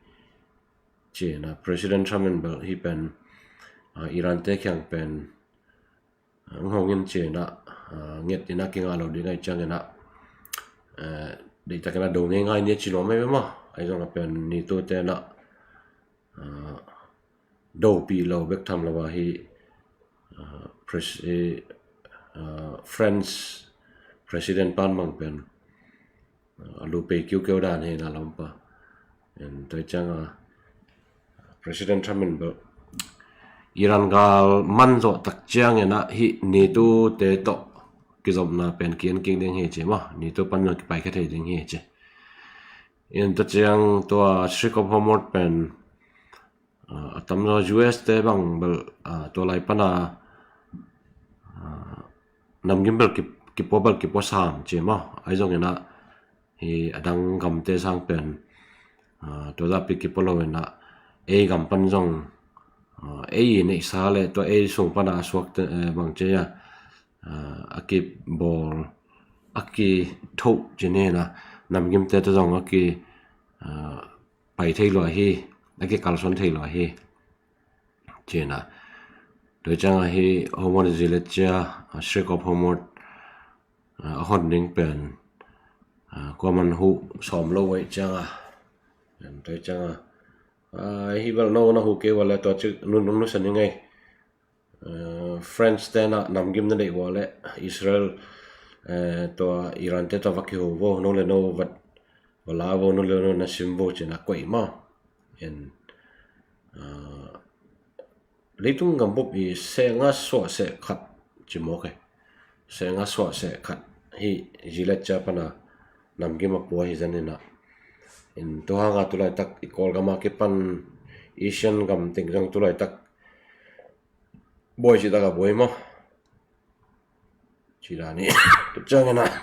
ci na President Trump in bel hih pen, ah, Iran te kiang pen, ah, hong in ci na, ah, nget in a kingah lo ding ahih ciangin a, eh, deihtakin a do ngeingai ni a ci nuam ei maw. Ahi zong a pen NATO te na, ah, dopih lo bek tham lo a hih, ah, pres-, eh, ah, France president pan bang pen, ah, a lu pei kiukiu dan hi na lam pa. En tua ciang a President Trump in bel Iran gal man zawh tak ciangin a hih NATO te tawh kizopna pen ki-en kik ding hi ci maw. NATO pan zong kipai kha thei ding hi ci. En tua ciang tua Strait of Hormuz pen, ah, a tamzaw U S te bang bel, ah, tua lai pana, ah, namgim bel ki, kipua bel kipua sam ci maw. Ahi zongin a hih a dang gamte sang pen, ah, tua zahpi kipua lo in a ei gam pan zong, ah, ei i neihsa le tua ei sung pana a suakte, eh, bang ci a, ah, a kibawl, a kithoh ci ni na, namgimte te zong a ki, ah, pai thei lua hi, a kikalsuan thei lua hi. Ci na. Tua ciang a hih Hormuz zi le cia, ah, Strait of Hormuz, ah, a hon ding pen, ah, kuaman huh sawm lo uh ahih ciang a. Tua ciang a, ah, hih bel no na huh kei ua le tua ci nu, nu, nusia ning ei. Eh, France te na namgim na deih ua le Israel, eh, tua Iran te tua va kiho vo, no le no va, va la vo, no le no na sim vo ci na koih maw. En, ah, leitung gambup i senga suah seh khat ci mawk e. Senga suah seh khat hi zilet cia pana namkim a pua hi zaninah. In tu hanga tulaitak i Kawlgama kipan Asian gam teng zong tulaitak buai citaka buai maw? Ci dan hi. Tua ciangin ah,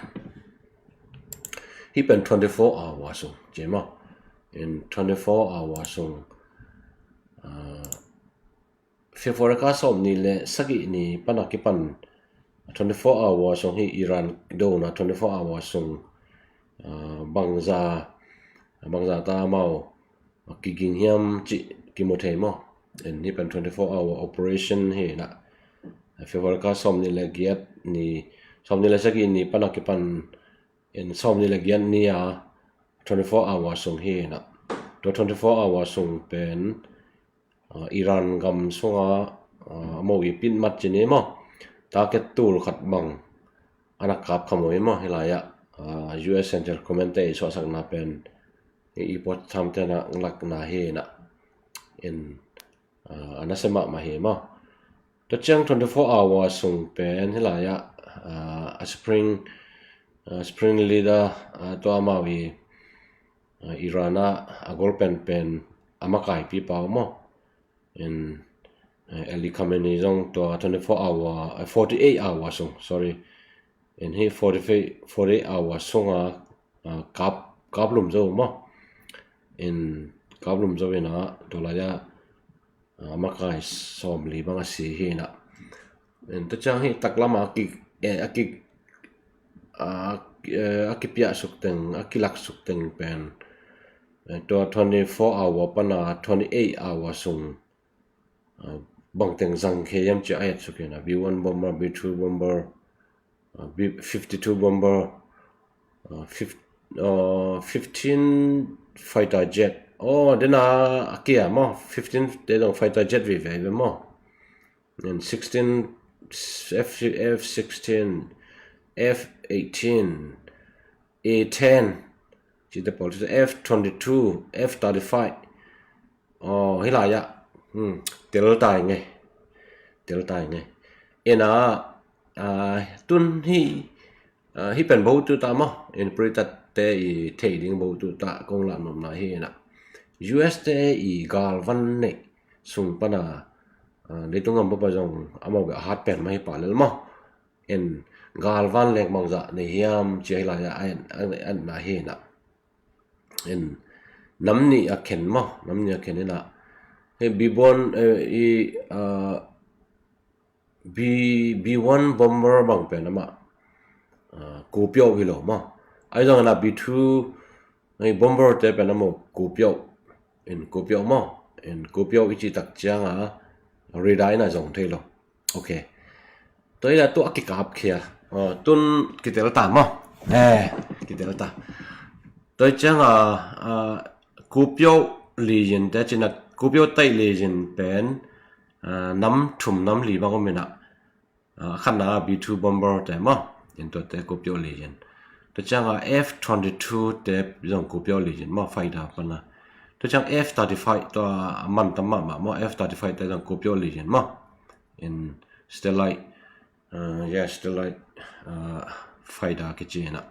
hih pen twenty four hour sung ci maw? In twenty four hour sung, ah, February kha sawm ni le sagih ni pana kipan twenty four hour sung hi Iran dona twenty four hour sung, ah, bangza, bangza ta amau kiging hiam cih kimu thei maw? En, hih pen twenty four hour operation hi na. February kha sawm ni le giat ni, sawm ni le sagih ni pana kipan, en, sawm ni le giat ni a twenty four hour sung hi na. Tua twenty four hour sung pen, ah, Iran gam sunga, ah, amau i pit mat ci ni maw? Target tul khat bang ana kap kha maw i maw? Hih lai-ah, ah, U S Central Command te i suahsakna pen i, i pot tham tena lakna hi na. In, ah, ana sia mahmah hi maw? Tua ciang twenty four hour sung pen hih lai-ah, ah, a spring, ah, spring leader, ah, tua amau i, ah, Iran ah a gol penpen a makaipi pau maw? In, eh, Ali Khamenei zong tua twenty four hour, eh, forty eight hour sung, sorry. In hih forty eight, forty eight hour sunga, ah, kap, kap lum zo maw? In kap lum zo ina tua lai-ah, ah, makai sawm li bang a si hi na. En, tua ciang hih taklama a ki, eh, a ki, a, eh, a kipiah suk teng, a kilak suk teng pen, eh, tua twenty four hour pana twenty eight hour sung, ah, bangteng zang khe hiam ci a et suk hi na. B one bomber, B two bomber, ah, B fifty two bomber, ah, fif-, ah, fifteen fighter jet. Oh, dena a kia maw? Fifteen te dong fighter jet vive ve maw? And sixteen, F, F sixteen, F eighteen, A ten, cite pawl, F twenty two, F thirty five. Oh, hih lai-ah, hmm, tel tai nge. Tel tai nge. Ena, ah, tun hi, ah, hih pen bo tu ta maw? In Britain te i thei ding bo tu ta kong lah nopna hi na. U S te i galvan neih sung pana, ah, leitung gambup a zong amau bia a hat pen mah hi pah lel maw? In galvan leng bangzah nei hiam ci a hih lai-ah a en, a en, a enna hi na. In nam nih a khen maw? Nam nih a khen ina. Hei, B one, eh, i, ah, B, B one bomber bang pen amah, ah, kupiau hi lo maw? Ahi zongin a B two, hei, bomber te pen amah kupiau. In kupiau maw? In kupiau i cih tak cianga radar ina zong thei lo. Ok. Tua ina tua a kikapkhia. Ah, tun kitel ta maw? Eh, kitel ta. Tua cianga, ah, kupiau liyin te cina kupiau taih liyin pen, ah, nam thum nam li bang om ina. Ah, khatna B two bomber te maw? In tuate kupiau liyin. Tua cianga F twenty two te zong kupiau liyin maw? Fighter pana. Tua ciang F thirty five tua a man tam mahmah maw? F thirty five te zong kupiau liyin maw? In stealth light, uh, yeah, stealth light, uh, fighter kici hi na.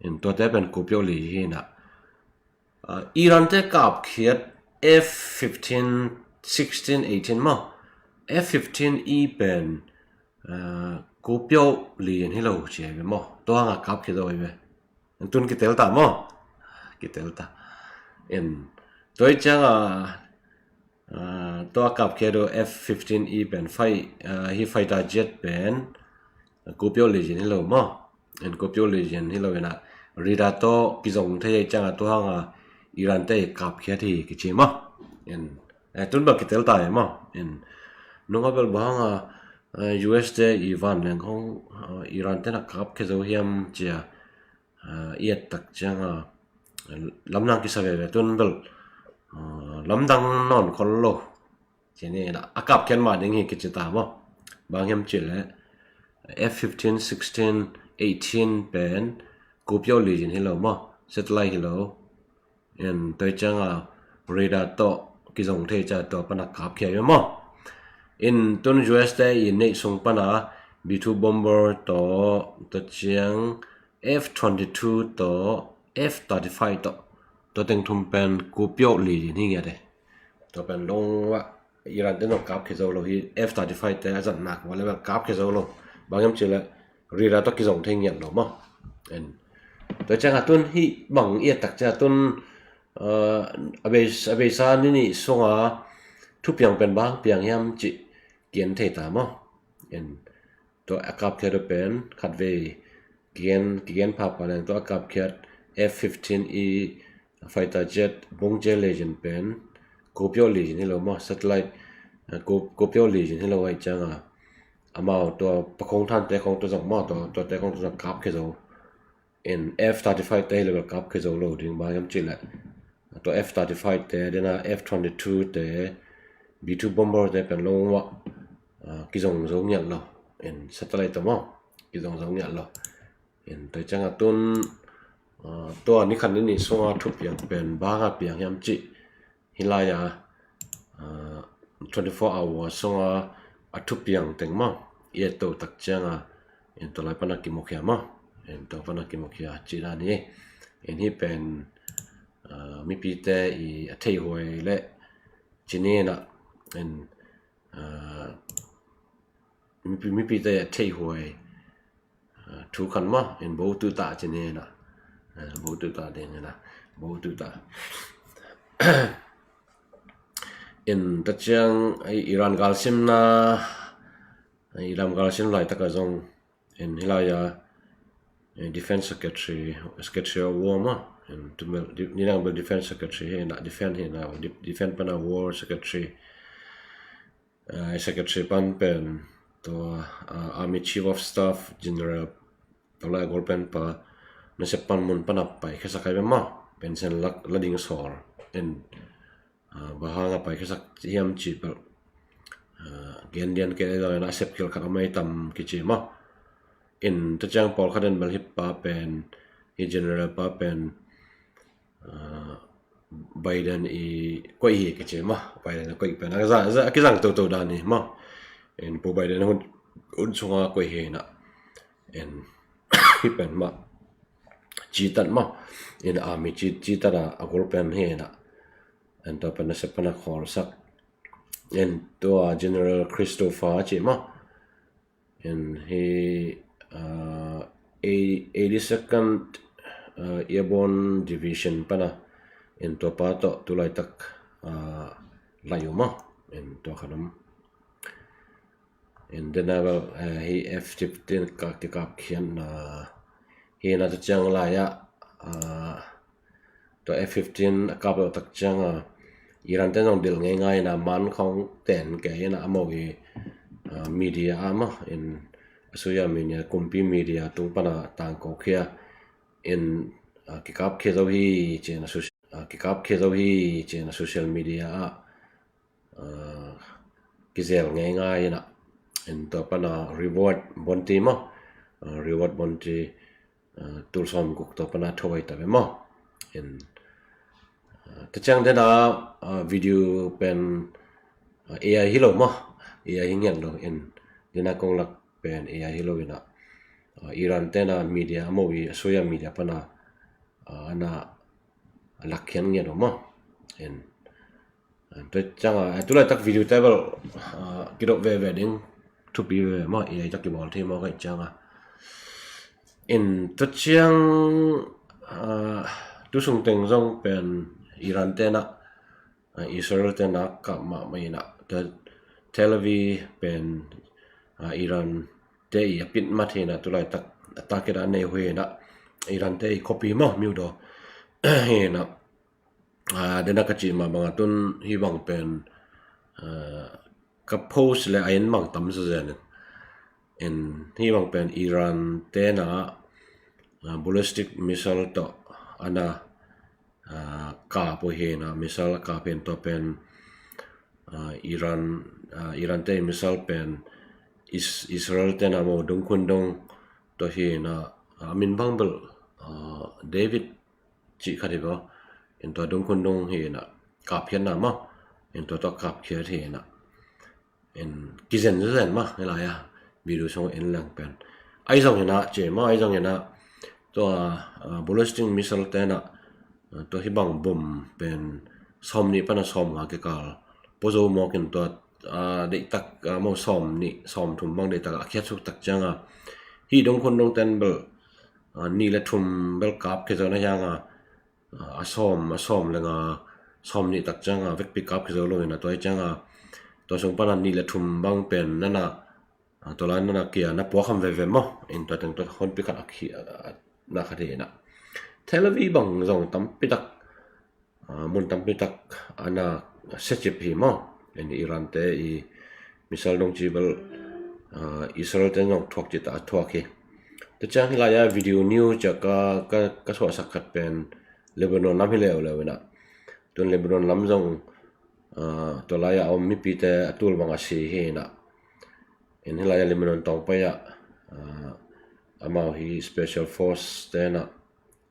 In tuate pen kupiau li hi na. Uh, Iran te kapkhiat F fifteen, sixteen, eighteen maw? F fifteen E pen, uh, kupiau liyin hi lo ci hi ve maw? Tua hanga kapkhia zo hi ve. Tun kitel ta maw? Kitel ta. In tua cianga, ah, tua kapkhia do F fifteen E pen fight, ah, hi fighter jet pen kupiau liyin hi lo maw? In kupiau liyin hi lo ina radar tawh kizong thei cianga tua hanga Iran te kapkhiat hi kici maw? In, eh, tun bang kitel ta hi maw? In nunga bel bang hanga, eh, U S te i van leng hong, eh, Iran te na kapkhia zo hiam cia, ah, i et tak cianga, ah, lamdang kisa veve tun bel, ah, lamdang nawn khol lo. Cini na a kapkhiat mah ding hi kici ta maw? Bang hiam cih leh F fifteen, sixteen, eighteen pen kupiau liyin hi lo maw? Satellite hi lo. In tua cianga, radar tawh kizong thei ciang tua pana kapkhia hi maw. In tun U S te i neih sung pana B two bomber tawh, tua ciang F twenty-two tawh, F thirty-five tawh, tua teng thum pen kupiawh li hi ngiat e. Tua pen lungwah Iran te nong kapkhia zo lo hi. F thirty-five te a zat nak ua le bel kapkhia zo lo. Bang hiam cih leh radar tawh kizong thei ngiat lo maw. En. Tua ciang a tun hih bang i et tak ciang a tun, uh, a bei, a beisa ni nih sunga thupiang pen bang piang hiam cih kigen thei ta maw. En. Tua a kapkhiat uh pen khatvei kigen, kigen phapha leng tua a kapkhiat F fifteen E fighter jet bungce leizin pen kupiawh leizin hi lo maw, satellite, eh, ku-, kupiawh leizin hi lo ahih cianga amau tua pakhong thante khong tua zong maw, tua, tuate khong tua zong kapkhia zo. In F thirty-five te hi lo bel kapkhia zo lo ding, bang hiam cih leh tua F thirty-five te, dena F twenty-two te, B two bomber te pen lungwah, ah, kizong zo ngiat lo. In satellite tawh maw, kizong zo ngiat lo. In tua ciang a tun, ah, tua ni khat ni nih sunga thupiang pen bang a piang hiam cih hih lai-a, ah, twenty-four hour sunga a thupiang teng maw i et to tak cianga, in tua lai pana kimukhia maw, in tua pana kimukhia cih dan hi. In hih pen, ah, mipite i a theihhuai le ci ni na, in, ah, mipi, mipite i a theihhuai, ah, thu khat maw, in bo tu ta ci ni na, ah, bo tu ta ding na, bo tu ta. In tua ciang, ai, Iran galsimna, ai, Iran galsim laitak a zong, in hih lai-a, eh, Defense Secretary, Secretary of War maw, in tu bel, di-, ni dang bel Defense Secretary hi na, Defense hi na, di-, Defense pana War Secretary, eh, Secretary pan pen tua, ah, Army Chief of Staff General, tua lai a gol pen pa, nasep pan mun pana pai khesak ai bel maw, pension lak la ding sawl. In, ah, bang hanga pai khesak hiam cih bel, ah, gen lian kei lo in a sep khel khat a mai tam kici maw. In tua ciang pawlkhat in bel hih pa pen, hih general pa pen, ah, Biden i koih hi kici maw. Biden i koih pen a za, za, a kizang toto dan hi maw. In Pu Biden hun, hun sunga koih hi na. In hih pen maw citat maw. In army ci, citat a, a gol pen hi na. In tua pen nasep pana khawlsak. In tua General Christopher ci maw. In hih, ah, eighty-second, ah, Airborne Division pana, in tua pa tawh tu laitak, ah, lai uh maw. In tua khat om. In dena bel, ah, hih F fifteen ka, kikapkhiatna hi na, tua ciang lai-a, ah, tua F fifteen a kap loh tak cianga Iran te zong dil ngeingai na, man khong ten kei na, amau i, ah, media a maw, in a social media, kumpi media tung pana tangko khia in, ah, kikapkhia zo hi ci na, social, ah, kikapkhia zo hi ci na social media ah, ah, kizel ngeingai na. In tua pana reward bounty maw, ah, reward bounty, ah, tul sawm guk tua pana tho ai ta ve maw. In, ah, tua ciang dena, ah, video pen, ah, A I hi lo maw. A I hi ngiat lo. In dena kong lak pen A I hi lo in a, ah, Iran tena media amau i a social media pana, ah, ana lakkhiat ngiat lo maw. In, ah, tua cianga, ah, tu laitak video te bel, ah, kidop veve ding, thupi veve maw, A I tawh kibawl thei maw ka hih cianga. In tua ciang, ah, tu sung teng zong pen Iran tena, ah, Israel tena kap mahmah in a, tua Tel Aviv pen, ah, Iran te i a pit mat hi na, tu laitak a target a nei uh hi na, Iran te i khuapi maw, miudaw hi na. Ah, dena ka cih mah banga tun hih bang pen, ah, ka post le a en bang tam zazen in. In hih bang pen Iran tena, ah, ballistic missile tawh ana, ah, kap uh hi na, missile a kap hi na, tua pen, ah, Iran, ah, Iran te missile pen Is-, Israel tena maw, dungkhun dung tua hi na, ah, min bang bel, ah, David cih khat hi ko. In tua dungkhun dung hi na, kapkhiatna maw, in tua tawh kapkhiat hi inah, in kizen zenzen maw, hi lai-a video sung in leng pen. Ahi zongin ah, ci maw, ahi zongin ah, tua, ah, ballistic missile te inah, ah, tua hih bang bom pen sawm nih pana sawm nga kikal puazo mawk in tua, ah, deihtak, ah, maw sawm nih sawm thum bang deihtak a khiat suk tak cianga, hih dong khun dong ten bel, ah, nih le thum bel kapkhia zo na hianga, ah, a sawm, a sawm le nga, sawm nih tak cianga vekpi kapkhia zo lo inah, tua hi cianga tua sung pana nih le thum bang pen nana, ah, tua lai nana kia na puak kham veve maw, in tua teng tua honpi khat a khi, ah, na khat hi inah. Tel Aviv bang zong tampi tak, ah, mun tampi tak ana siacip hi maw. In Iran te i missile dong ci bel, ah, Israel te zong thuak ci ta thuak hi. Tua ciang hi lai-a video news cia ka, ka, ka suahsak khat pen Lebanon lam hi leuleu inah. Tun Lebanon lam zong, ah, tua lai-a om mipite a tul bang a si hi inah. In hi lai-a Lebanon tawngpai ah, ah, amau hi special force te inah,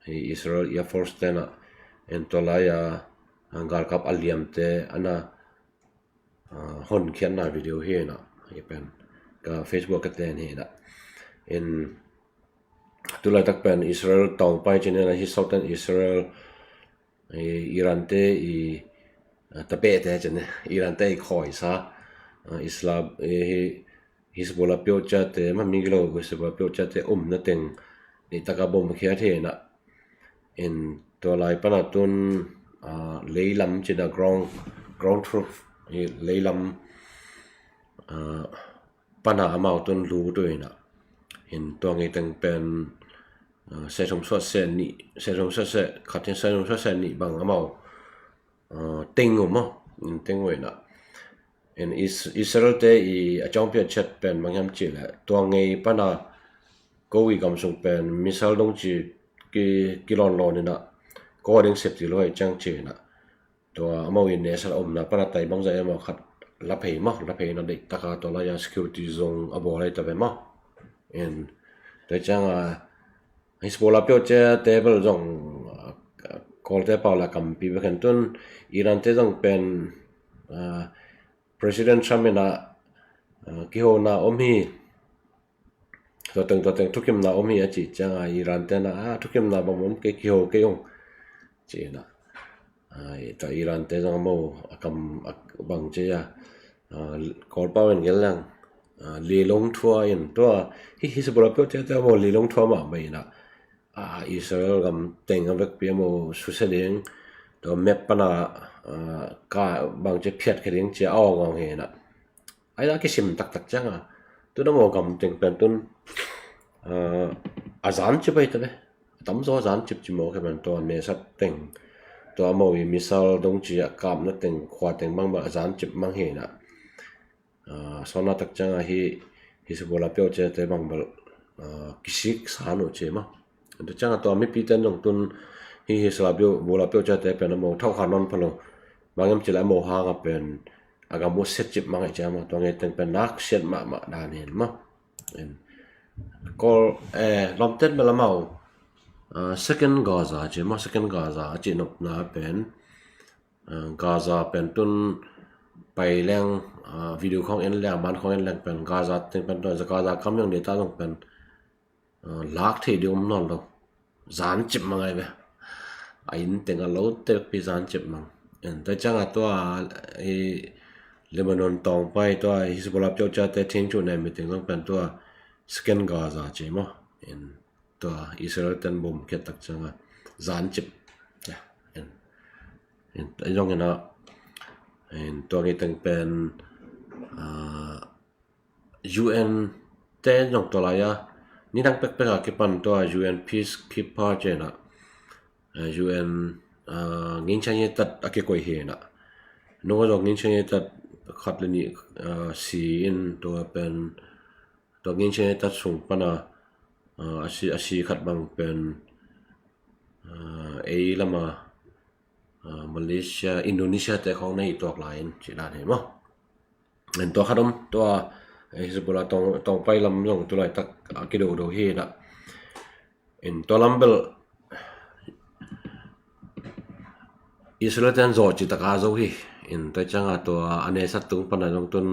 hi Israel Air Force te inah, in tua lai-a, ah, galkap a liamte ana, ah, honkhiatna video hi inah, hi pen ka Facebook ka ten hi inah. In tulaitak pen Israel tawngpai ci inah, hi Southern Israel, i Iran te i, ah, tapehte ci inah, Iran te i khawisa, ah, Islam, i, hi Hezbollah peuh ciate, ma migilo Hezbollah peuh ciate umna teng neihtaka bom khiat hi inah. In tua lai pana tun, ah, leilam ci inah, ground, ground troop, hi leilam, ah, pana amau tun lut uh inah. In tua ngei teng pen, ah, seh thum suah seh nih, seh thum suah seh khat hi, seh thum suah seh nih bang amau, ah, teng uh maw, in teng uh inah. In Is-, Israel te i a ciangpi a ciat pen bang hiam cih leh, tua ngei pana ko i gam sung pen missile dong ci ki, kilawnlawn inah, ko a ding safety lo hi ciang ci inah. Tua amau i nation a omna pana tai bangzah amau khat la phei maw, la phei inah deihtaka tua lai-a security zong a bawl ahi ta ve maw. In tua cianga Hezbollah peuh ciate bel zong, ah, Kawlte pau la kampi bek hen tun Iran te zong pen, ah, President Trump inah, ah, kihona om hi. Tua teng, tua teng thukimna om hi a cih cianga Iran te inah, ah, thukimna bang om kei, kiho kei ung ci inah. Ah, tua Iran te zong amau a kam a bang ci a, ah, Kawlpau in gel leng, ah, lilong thua in tua hi, Hezbollah peuh ciate amau lilong thua mahmah inah. Ah, Israel gam teng a vekpi amau susia ding, tua map pana, ah, ka bang ci phiat kha ding ci a awng awng hi inah. Ahi a kisim taktak cianga tun amau gam teng pen tun, ah, a zancip ahi ta ve. A tamzaw a zancip ci maw, khe pen tua nation teng, tua amau i missile dong ci a kapna teng, khua teng bang bel a zancip mang hi inah. Ah, sawna tak cianga hi, hi Hezbollah peuh ciate bang bel, ah, kisik sa nuh ci maw. Tua cianga tua mipite zong tun hi, hi Hezbollah peuh, Hezbollah peuh ciate pen amau thauhkha nawn pha lo. Bang hiam cih leh amau hanga pen a gam uh siacip mang ahi ciang maw, tua ngei teng pen naksiat mahmah dan hi maw. In Kawl, eh, lawmten bel amau, ah, Second Gaza ci maw, Second Gaza a cih nopna pen, ah, Gaza pen tun pai leng, ah, video khawng en leng, man khawng en leng pen Gaza teng pen tun Gaza kam zong deihtak zong pen, ah, lak thei ding om nawn lo. Zancip mang ahi ve. A inn teng a lo tekpi zancip mang. In tua cianga tua i Lebanon tawngpai tua Hezbollah peuh ciate thengthuh nei meeting zong pen tua Second Gaza ci maw. In tua Israel ten bom khiat tak cianga zancip. Ya, in, in, zong inah, in tua ngei teng pen, ah, U N te zong tua lai-a nidang pekpek a kipan tua U N peacekeeper ci inah, ah, U N, ah, ငြိမ်းချမ်းရေးတပ် a kikoih hi inah. Nung a zong ငြိမ်းချမ်းရေးတပ် khat le nih, ah, si in tua pen, tua ငြိမ်းချမ်းရေးတပ် sung pana, ah, a si, a si khat bang pen, ah, ei lama, ah, Malaysia, Indonesia te khawng na hi tuak lai in ci dan hi maw. In tua khat om, tua, eh, Hezbollah tawng, tawngpai lam zong tulaitak a kidodo hi inah. In tua lam bel Israel ten zawh cih taka zo hi. In tua cianga tua a neisat tung pana zong tun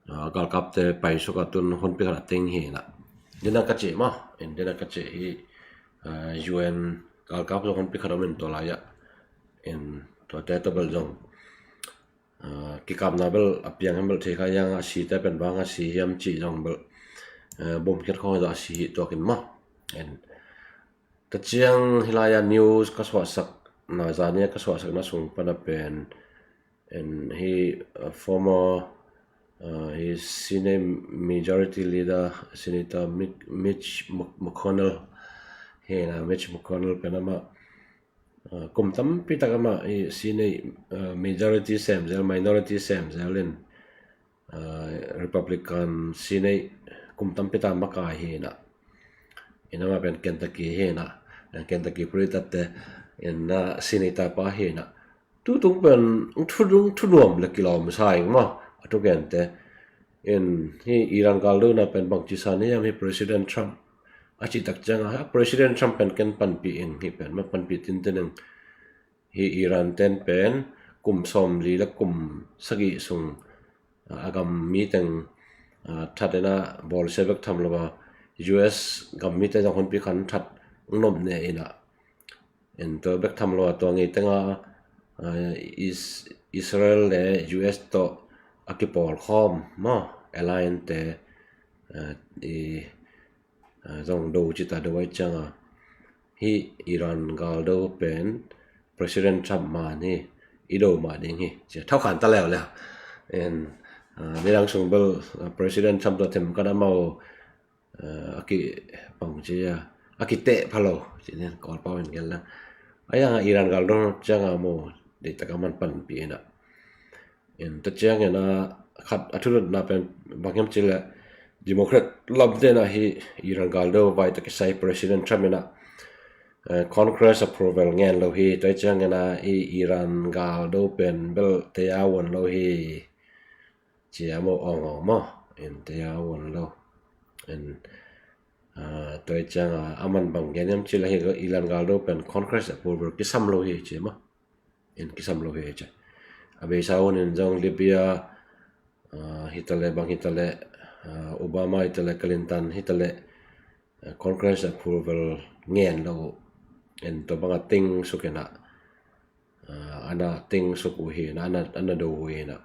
galkapte paisuk a tun honpi khat a ting hi na. Dena ka cih maw, in dena ka cih hi. U N galkap zong honpi khat om in tua lai-ah, in tuate tawh bel zong kikapna bel a piang hem bel thei kha, a site pen bang a si hiam cih zong bel bom khiat khawng hi zah a si hi tuakin maw. In tua ciang hi lai-ah news ka suahsak na, zani-a ka suahsakna sung pana pen, in hi former hi Senate Majority Leader Senator Mitch McConnell hi na. Mitch McConnell pen amah kum tampi tak amah hi Senate majority sem zel, minority sem zel in Republican Senate kum tampi tak makai hi na. In amah pen Kentucky hi na, Kentucky puri tatte in na Senate tapa hi na. Tutung pen thu, thunuam le kilawm sa ing maw a thugente. In hi Iran galdona pen bangci sa ni hiam, hi President Trump a cih tak cianga President Trump pen ken panpih ing, hi pen ma panpih tinten ing. Hi Iran ten pen kum sawmli le kum sagih sung a gam miteng that ina bawlsia bek tham lo a, U S gam mite zong honpi khan that nop ne ina. In tua bek tham lo a tua ngei tenga Israel le U S tawh a kipawlkhawm maw, alliance te i zong do cita do ai cianga hi Iran galdo pen President Trump man hi, i do mah ding hi cia thaukhan ta leuleu. In midang sung bel President Trump tawh themkhat amau a kipang cia a kiteh phalo cinin Kawlpau in gelna. A ianga Iran galdo cianga maw, deitaka man panpih ina. In tua ciangin a khat a thunutna pen bang hiam cih leh Democrat lamte na hi Iran galdo vai tak kisai President Trump ina Congress approval ngen lo hi. Tua ciangin a i Iran galdo pen bel teya won lo hi cia maw, awng awng maw, in teya won lo. In tua cianga a man bang gen hiam cih leh hi Iran galdo pen Congress approval kisam lo hi cia maw. In kisam lo hi cia. A beisa hun in zong Libya hitaleh, bang hitaleh, Obama hitaleh, Clinton hitaleh Congress approval ngen lo. In tua banga ting suk ina, ana ting suk uh hi ina, ana do uh hi ina.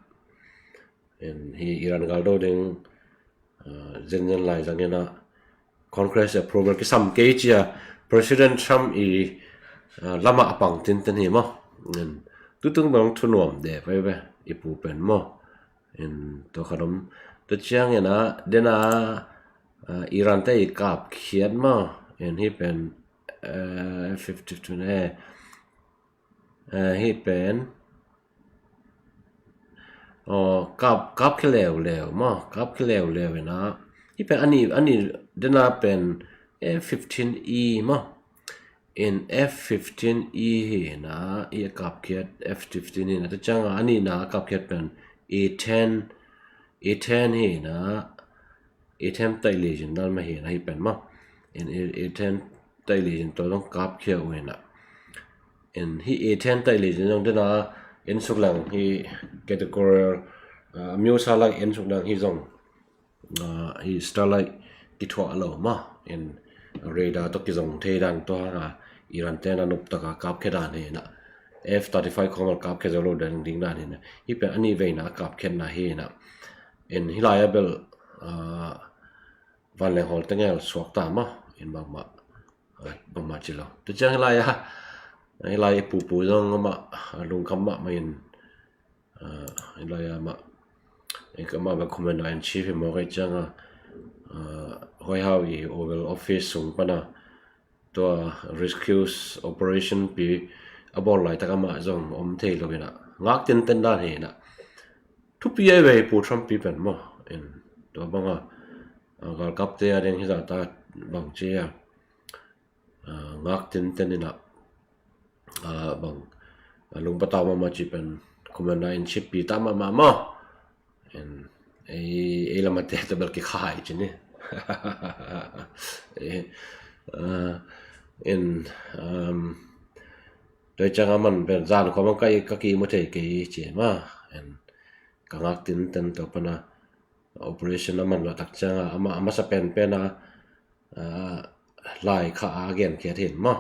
In hi Iran galdo ding zenzen lai zangina Congress approval kisam kei cia President Trump i lama a pang tinten hi maw. In tutung bang thunuam de veve i pu pen maw. In tua khat om. Tua ciangina dena Iran te i kapkhiat maw. In hi pen F fifty two ne, hi pen kap, kapkhia leuleu maw, kapkhia leuleu ina. Hi pen ani, ani dena pen F fifteen E maw. In F fifteen E hi ina, i kapkhiat F fifteen hi ina. Tua cianga ani na kapkhiat pen A ten, A ten hi ina. A ten taih lizin dan mah hi ina hi pen maw. In A ten taih lizin tua zong kapkhia uh ina. In hi A ten taih lizin zong dena en suk lang hi categorical, a miosa lang en suk lang hi zong hi Starlink kithuah lo maw. In radar tawh kizong thei dan tua hanga Iran tena noptaka kapkhia dan hi ina. F thirty five khawng bel kapkhia zo lo dan ding dan hi ina. Hi pen ani veina a kapkhiatna hi ina. In hi lai-a bel vanleng hawl tengel suak ta maw. In bangmah, bangmah ci lo. Tua ciang hi lai-a, hi lai i pupu zong amah lungkham mahmah in, hi lai-a amah, amah bel commander in chief hi mawk ei cianga White House i Oval Office sung pana tua rescue operation pi a bawl laitak amah zong om thei lo ina, ngak tinten dan hi ina. Thupi ai vei Pu Trump pi pen maw. In tua banga galkapte a ding hi zata bang cia ngak tinten ina bang lungpatau mahmah ci pen commander in chief pi ta mahmah maw. In ei, ei lamate tabel kikhai ci ni. In Tua ciang a man pen zan khawm ka, ka kimu thei kei ci mah. En, ka ngak tinten tua pana operation a man lo tak ciang a, ama, a masa penpen a, a, lai kha a gen khiat hin mah.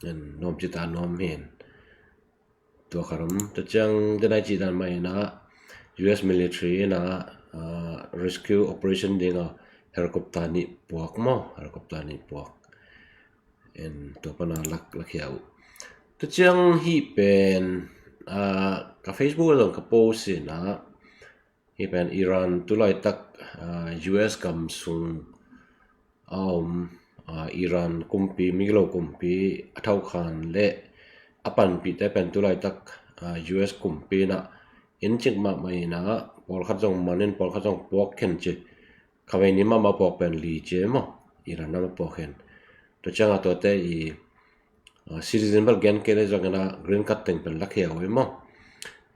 En, nuam ci ta nuam hin. Tua kha rom, tua ciang denai ci dan mah hi na, U S military na, a, rescue operation ding a helicopter nih puak mah, helicopter nih puak. En, tua pana lak, lakhia uh. Tua ciang hih pen, a, ka Facebook a zong ka post hi na, hih pen Iran tulaitak, a, U S gam sung a om, a, Iran kumpi, migilo kumpi a thokhan le a panpihte pen tulaitak, a, U S kumpi na in cik mahmah hi na, pawlkhat zong man in, pawlkhat zong puak khen ci. Khawei ni mah mah puak pen li ci mah, Iran na mah puak khen. Tua ciang a tuate i, a, citizen bel gen kei le zong in a green card teng pen lakhia uh hi mah.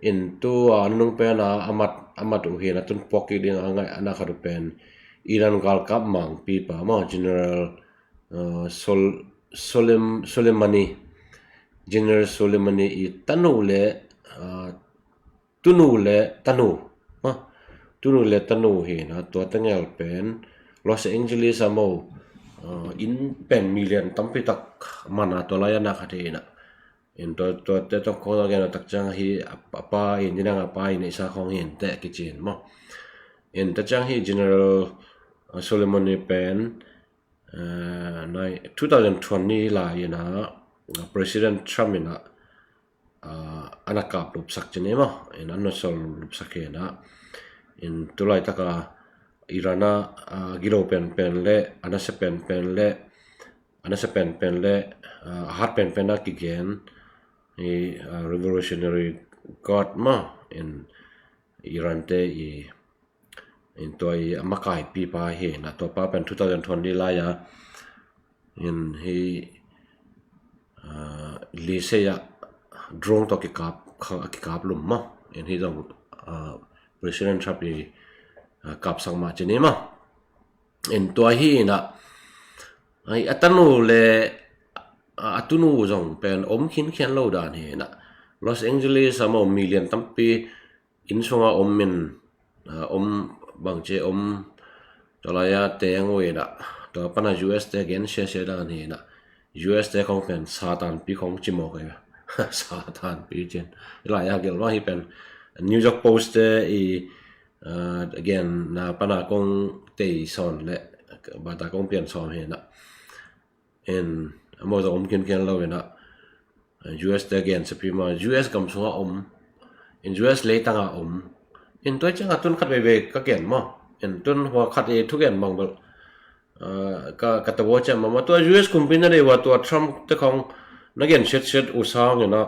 In tu a nung pen a, a mat, a mat uh hi na, tun puak kik ding a ngaih a na khat uh pen Iran galkap mangpi pa mah, General, a, Sol-, Solem-, Soleimani, General Soleimani i tanu le, a, tunu le tanu, ha, tunu le tanu hi na, tua tengel pen Los Angeles a mah, a, inn pen million tampi tak man a, tua lai a na khat hi na. In tua, tuate tawh khawng a gen a tak ciang hi a, a pa in, ni dang a pa in neihsa khawng hi inteh kici in mah. In tua ciang hi General, a, Soleimani pen, a, nai, two thousand twenty lai in a, a, President Trump in a, a, a na kap lupsak ci ni mah, in a na sol lupsak hi na. In tulaitak a Iran a, a, gilo penpen le, a nasia penpen le, a nasia penpen le, a, a hat penpen a kigen hi, a, Revolutionary Guard mah, in Iran te i, in tua i a makaipi pa hi na, tua pa pen two thousand twenty lai a, in hi, a, Lisei a drone tawh kikap, kha-, kikap lum mah. In hi zong, a, President Trump i, a, kapsak mah ci ni mah. In tua hi na, ai, a tanu le, a, a tunu zong pen om khinkhian lo dan hi na. Los Angeles a mah million tampi inn sunga om in, a, om bangci om, tua lai a teng uh hi na, tua pana U S te gen siasia dan hi na. U S te khawng pen Satan pi khawng ci mawk hi. Satan pi cin. Lai a gel mah hi pen New York Post te i, a, gen na pana kong tei sawn le, bata kong pian sawn hi na. In, a mawh zong om khinkhian lo hi na. U S te gen sapi mah, U S gam sunga om. In U S leitang a om. In tua ciang a tun khat veivei ka gen mah. In tun hua khat i thugen bang bel, a, ka, ka tawh ciang mah mah. Tua U S kumpi na dei ua tua Trump te khawng na gen siatsiat uh sang in a,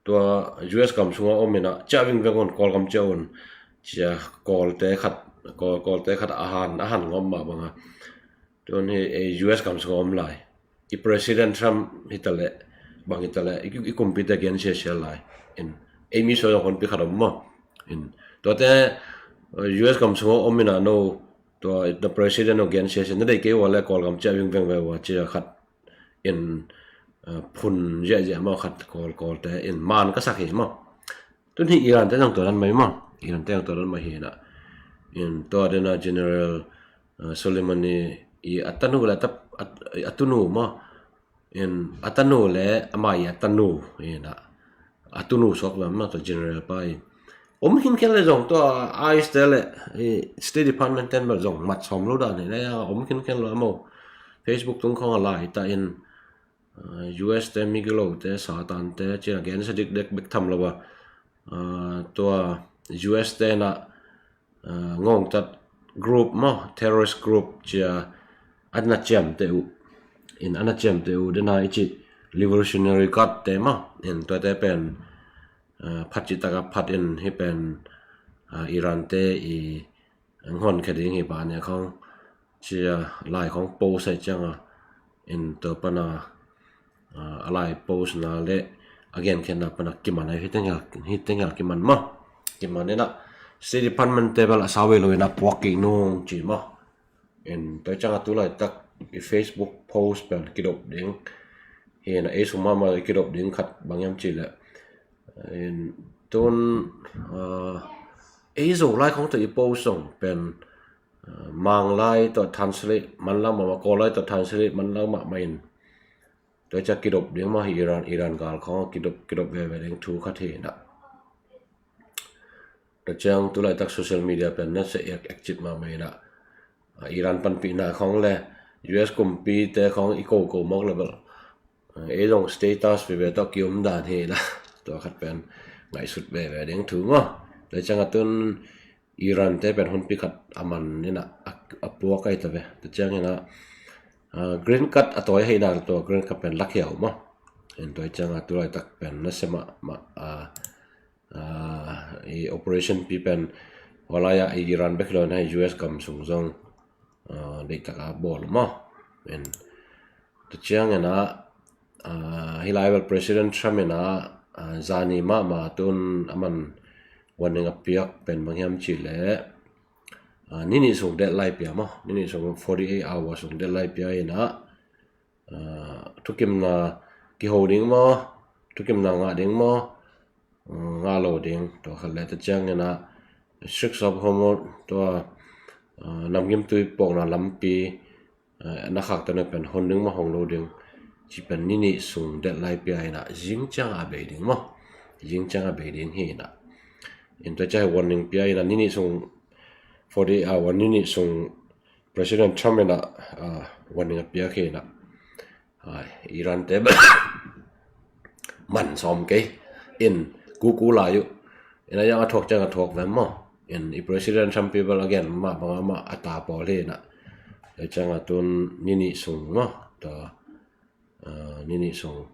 tua U S gam sunga om in a, ciah vingveng un, Kawlgam ciah un. Cia Kawlte khat, Kawl, Kawlte khat a han, a han ngawm mah bang a. Tun hi, e, U S gam sunga om lai. I President Trump hi ta le, bang hi ta le, i, i kumpi te gen siasia lai. In, ei mi sua zong honpi khat om mah. In, tuate, e, U S gam sunga om in a no, tua, the President no gen siasia, na dei kei ua le Kawlgam ciah vingveng ve ua cia khat. In, a, phun ziahziah mah khat Kawl, Kawlte in man ka sak hi mah. Tun hi Iran te zong tua dan mah hi mah. Iran te zong tua dan mah hi na. In tua den a General, a, Soleimani i a tanu le a ta, a, a tunu mah. In a tanu le ama i a tanu hi na. A tunu suak lam na tua General pa i. Om khinkhian le zong tua I C E te le, i, State Department ten bel zong mat sawm lo dan hi na, om khinkhian lo a mawh. Facebook tung khawng a lai ta in, a, U S te, migilo te, Satan te, cina gensia dikdek bek tham lo a. A, tua U S te na, a, ngawngtat group mah, terrorist group cia a na ciamteh uh. In a na ciamteh uh, den a i cih Revolutionary Guard te mah. In tuate pen, a, phat cih tak a phat in hi pen, a, Iran te i ngawn khe ding hi pa nia khawng cia lai khawng post ahi ciang a. In tua pana, a, a lai post na le a genkhiatna pana kiman ahi hi tengel, hi tengel kiman mah. Kiman in a State Department te bel a sau ve lo in a puak kik nung ci mah. In tua ciang a tu laitak i Facebook post pen kidop ding. Hi na ei sung mahmah i kidop ding khat bang hiam cih leh, in tun, ah, ei Zolai khawng tawh i po sung pen, ah, Manglai tawh translate manlang mahmah, Kawllai tawh translate manlang mahmah in, tua ciang kidop ding mah hi. Iran, Iran gal khawng kidop, kidop veve ding thu khat hi na. Tua ciang tulaitak social media pen na se ek, ek cip mahmah hi na. Ah, Iran panpihna khawng le U S kumpite khawng i koko mawk le bel, ah, ei zong status veve tawh ki-um dan hi na. Tua khat pen ngaihsut veve ding thu maw. Tua ciang a tun Iran te pen hunpi khat a man in a, a, a puak ai ta ve. Tua ciang in a, ah, green card a tawi hei na, tua green card pen lakhia uh maw. In tua ciang a tulaitak pen na se mahmah, ah, ah, i operation pi pen, hua lai-ah i Iran bek hi lo in a, U S gam sung zong, ah, deihtak a bawl uh maw. In tua ciang in a, ah, hi lai bel President Trump in a, ah, zani mahmah tun a man warning a piak pen bang hiam cih leh, ah, ni nih sung deadline pia maw, ni nih sung, forty eight hours sung deadline pia in a, ah, thukimna kiho ding maw, thukimna ngah ding maw, ah, ngah lo ding, tua khat le tua ciang in a Straits of Hormuz, tua, ah, namgimtui pawkna lampi, ah, na khakte na pen hon ding maw, hong lo ding, cih pen ni nih sung deadline pia in a, zing ciang a bei ding maw, zing ciang a bei ding hi na. In tua ciang warning pia in a, ni nih sung, forty eight hour, ni nih sung President Trump in a, ah, warning a piak hi na. Ai, Iran te man sawm kei in kuku lai uh. In a yang a thuak ciang a thuak ve maw. In i President Trump pi bel a gen mah bang a mah a ta pawl hi na. Tua ciang a tun ni nih sung maw. Tua, ah, ni nih sung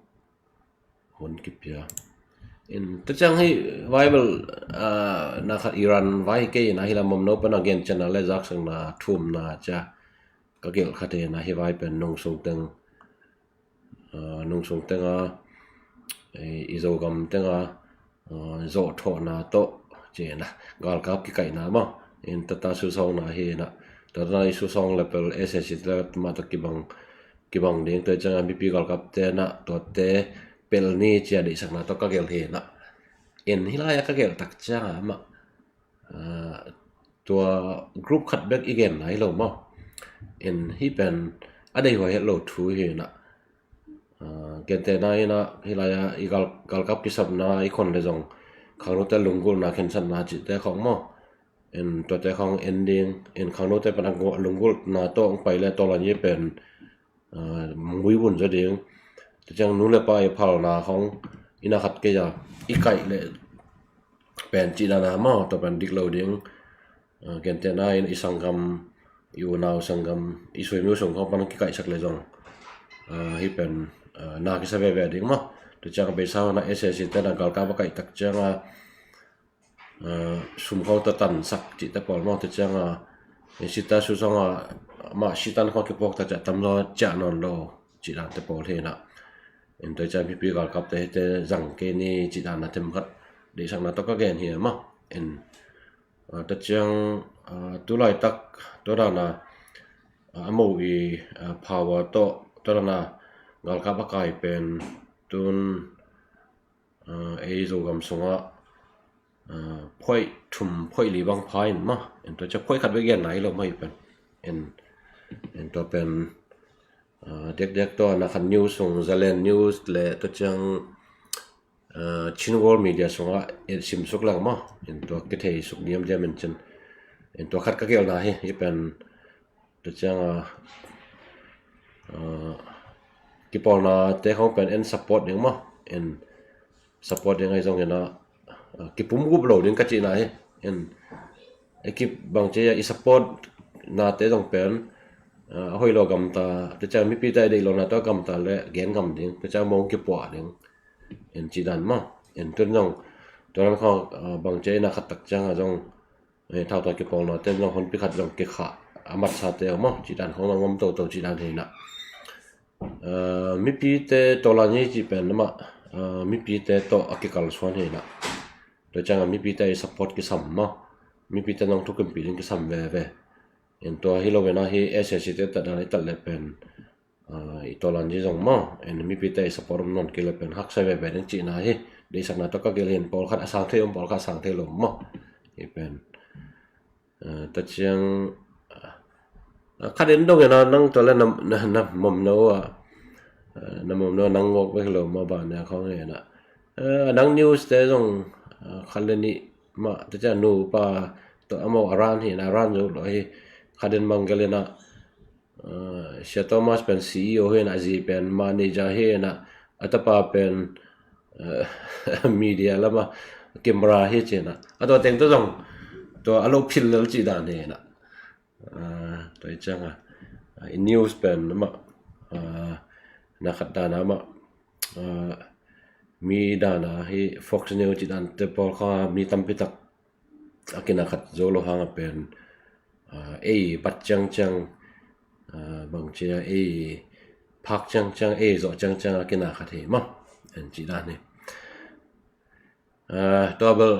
hun kipia. In tua ciang hi vai bel, ah, na khat Iran vai kei in a, hi lam mamno pan a gen ciang a le zaksakna thumna cia ka gelh khat hi na, hi vai pen nungsung teng, ah, nungsung teng a, eh, i Zogam teng a, ah, zawhthawhna tawh ci in a, galkap kikaihna maw. In tata susawngna hi na, tata i susawng le pel S A C te mah tawh kibang, kibang ding, tua ciang a mipi galkapte na tuate pel ni cia deihsakna tawh ka gelh hi na. In hi lai-ah ka gelh tak ciang a mah, ah, tua group khat bek i genna hi lo maw. In hi pen a deihhuai het lo thu hi na. Ah, gentehna in a hi lai-ah i gal, galkap kisapna i khon le zong khangnote lunggulhna khensatna cihte khawng maw. In tuate khawng en ding, in khangnote pan a lunggulhna tawh hong pai le tawlan ye pen, ah, mui vun zaw ding. Tua ciang nu le pa i phalna khawng in a khat kei a i kaih le pen cih dan a maw, tua pen dik lo ding. Ah, gentehna in i sanggam, i unau sanggam, i suimiu sung khawng pan kikaihsak le zong, ah, hi pen, ah, na kisa veve ding maw. Tua ciang a beisa hona S A C te na galkap a kaih tak ciang a, ah, sum khawng tawh tansak cihte pawl maw, tua ciang a, eh, sita su sawng a, mah sitan khawng kipuak tak ciah tam zaw ciah nawn lo cih dante pawl hi na. In tua ciang mipi galkapte hite zang kei ni cih dan a themkhat deihsakna tawh ka gen hi maw. In, ah, tua ciang, ah, tulaitak tua dan a, ah, a mo i, ah, power tawh tua dan a galkap a kai pen tun, ah, ei Zogam sungah, ah, phoih thum phoih li bang pha in maw. In tua ciang phoih khat bek genna hi lo maw hi pen. In, in tua pen, ah, dekdek tua na khat news sung, Zalen News le tua ciang, ah, Chin World Media sungah et sim suk lang maw. In tua kithei suk diamdiam in cin. In tua khat ka gelhna hi, hi pen tua ciang a, ah, kipawlnate khawng pen en support ding maw. En support ding ahi zongin a, ah, kipum gup lo ding ka cihna hi. En ekip bang ci a i support nate zong pen, ah, a hoih lo gamta, tua ciang mipite a deih lo na tua gamta le gen gam ding, tua ciang mong kipuah ding. En cih dan maw. En tun zong tua dan khawng, ah, bang ci a i na khat tak ciang a zong, eh, thauta kipawlnate zong honpi khat zong kikhah a matsate a maw, cih dan khawng zong om toto cih dan hi na. Ah, mipite tawlan hi cih pen amah, ah, mipite tawh a kikalsuan hi na. Tua ciang a mipite i support kisam maw. Mipite zong thukimpih ding kisam veve. In tua hi lo in a hi S A C te tat dan i tat le pen, i tawlan ci zong maw, en mipite i support om nawn kei le pen haksa veve ding cihna hi. Deihsakna tawh ka gelh hi in, pawlkhat a sang thei om, pawlkhat a sang thei lo om maw. Hi pen ta ciang khat in dong en a, nang tua le na momno a, na momno a nang ngawk vek lo maw, ban nia khawng hi in a, nang news te zong khat le nih mah ta ciang nu pa tawh a maw a ran hi in a, ran zo lo hi. Khat in bang gelh in a, Sia Thomas pen C E O hi in a, a zi pen manager hi in a, a tapa pen media lama camera hi ci in a, a tua teng tawh zong tua a lo phil lel cih dan hi in a. Tua hi ciang a, i news pen amah na khat dan a amah mi dan a hi Fox News cih dan te pawl kha mi tampi tak a kina khat zo lo hang a pen ei bat ciangciang, bang ci a, ei phak ciangciang, ei zawh ciangciang a kina khat hi maw, en cih dan hi. Tua bel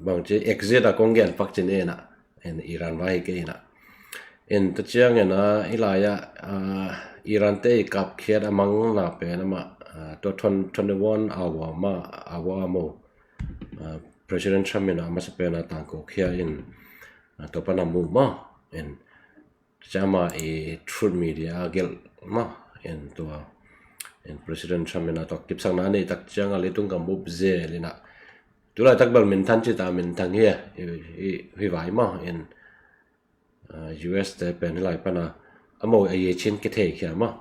bang ci exit a kong gen pak cin en a, en Iran vai hi kei in a. En ta ciang en a, hi lai a Iran te i kapkhiat a mangna pen amah tua twenty-one hour mah, hour a maw, President Trump in a masa pen a tangko khia in, tua pan a mu maw, en ciama i Truth Media a gelh maw, en tua, en President Trump in a tua kipsakna nei tak ciang a leitung gam bup zel in a, tu laitak bel minthang ci ta, minthang hi a, hi vai maw, en U S te pen hi lai pan a a maw a yei chin kithei khia maw,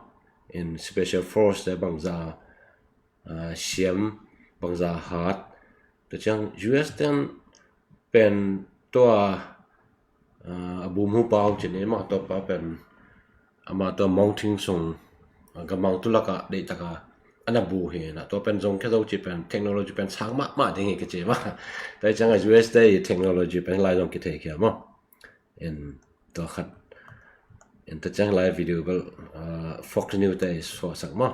en special force te bangza siam, bangza hat. Tua ciang U S ten pen tua a bum hu pau cin e maw, tua pa pen ama tua mountain sung gamang tulaka deihtaka ana bu hi na, tua pen zong khe zo ci pen technology pen sang mahmah ding hi ka ci maw. Tua ciang a U S te i technology pen lai zong kithei khia maw. En tua khat, en tua ciang lai video bel Fox News te i suahsak maw.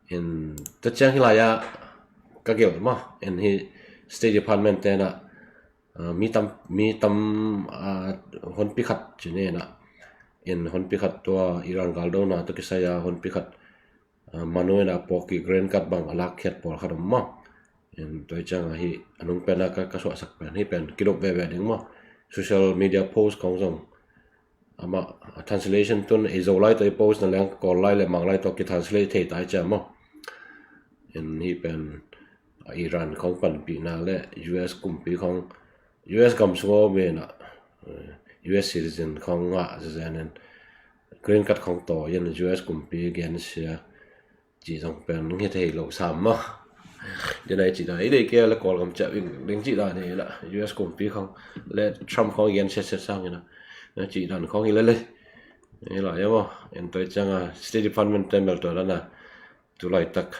En tua ciang hi lai a ka gelh maw, en hi State Department te na mi tam, mi tam honpi khat ci ne na, en honpi khat tua Iran galdona tua kisai a honpi khat manu in a pawk i green card bang a lakkhiat pawlkhat om maw. En tua ciang a hi a nung pen a ka, ka suahsak pen hi pen kidop veve ding maw. Social media post khong zong ama translation tun ei Zolai tawh i post na leng Kawllai le Manglai tawh kitranslate thei ta i cia maw. En hi pen Iran khong panpihna le U S kumpi khong, U S gam sung a om in a, U S citizen khong ngah zezen in green card khong tawi in U S kumpi gensia ci zong pen nge thei lo sam maw. Dena i ci dan i dei ke le Kawlgam ciah ing ding ci dan hi la, U S kumpi khong le Trump khong i gen set set sang ina, na ci dan khong i le le. Ila ya maw, en toi ciang a State Department te mel tua dana tu laitak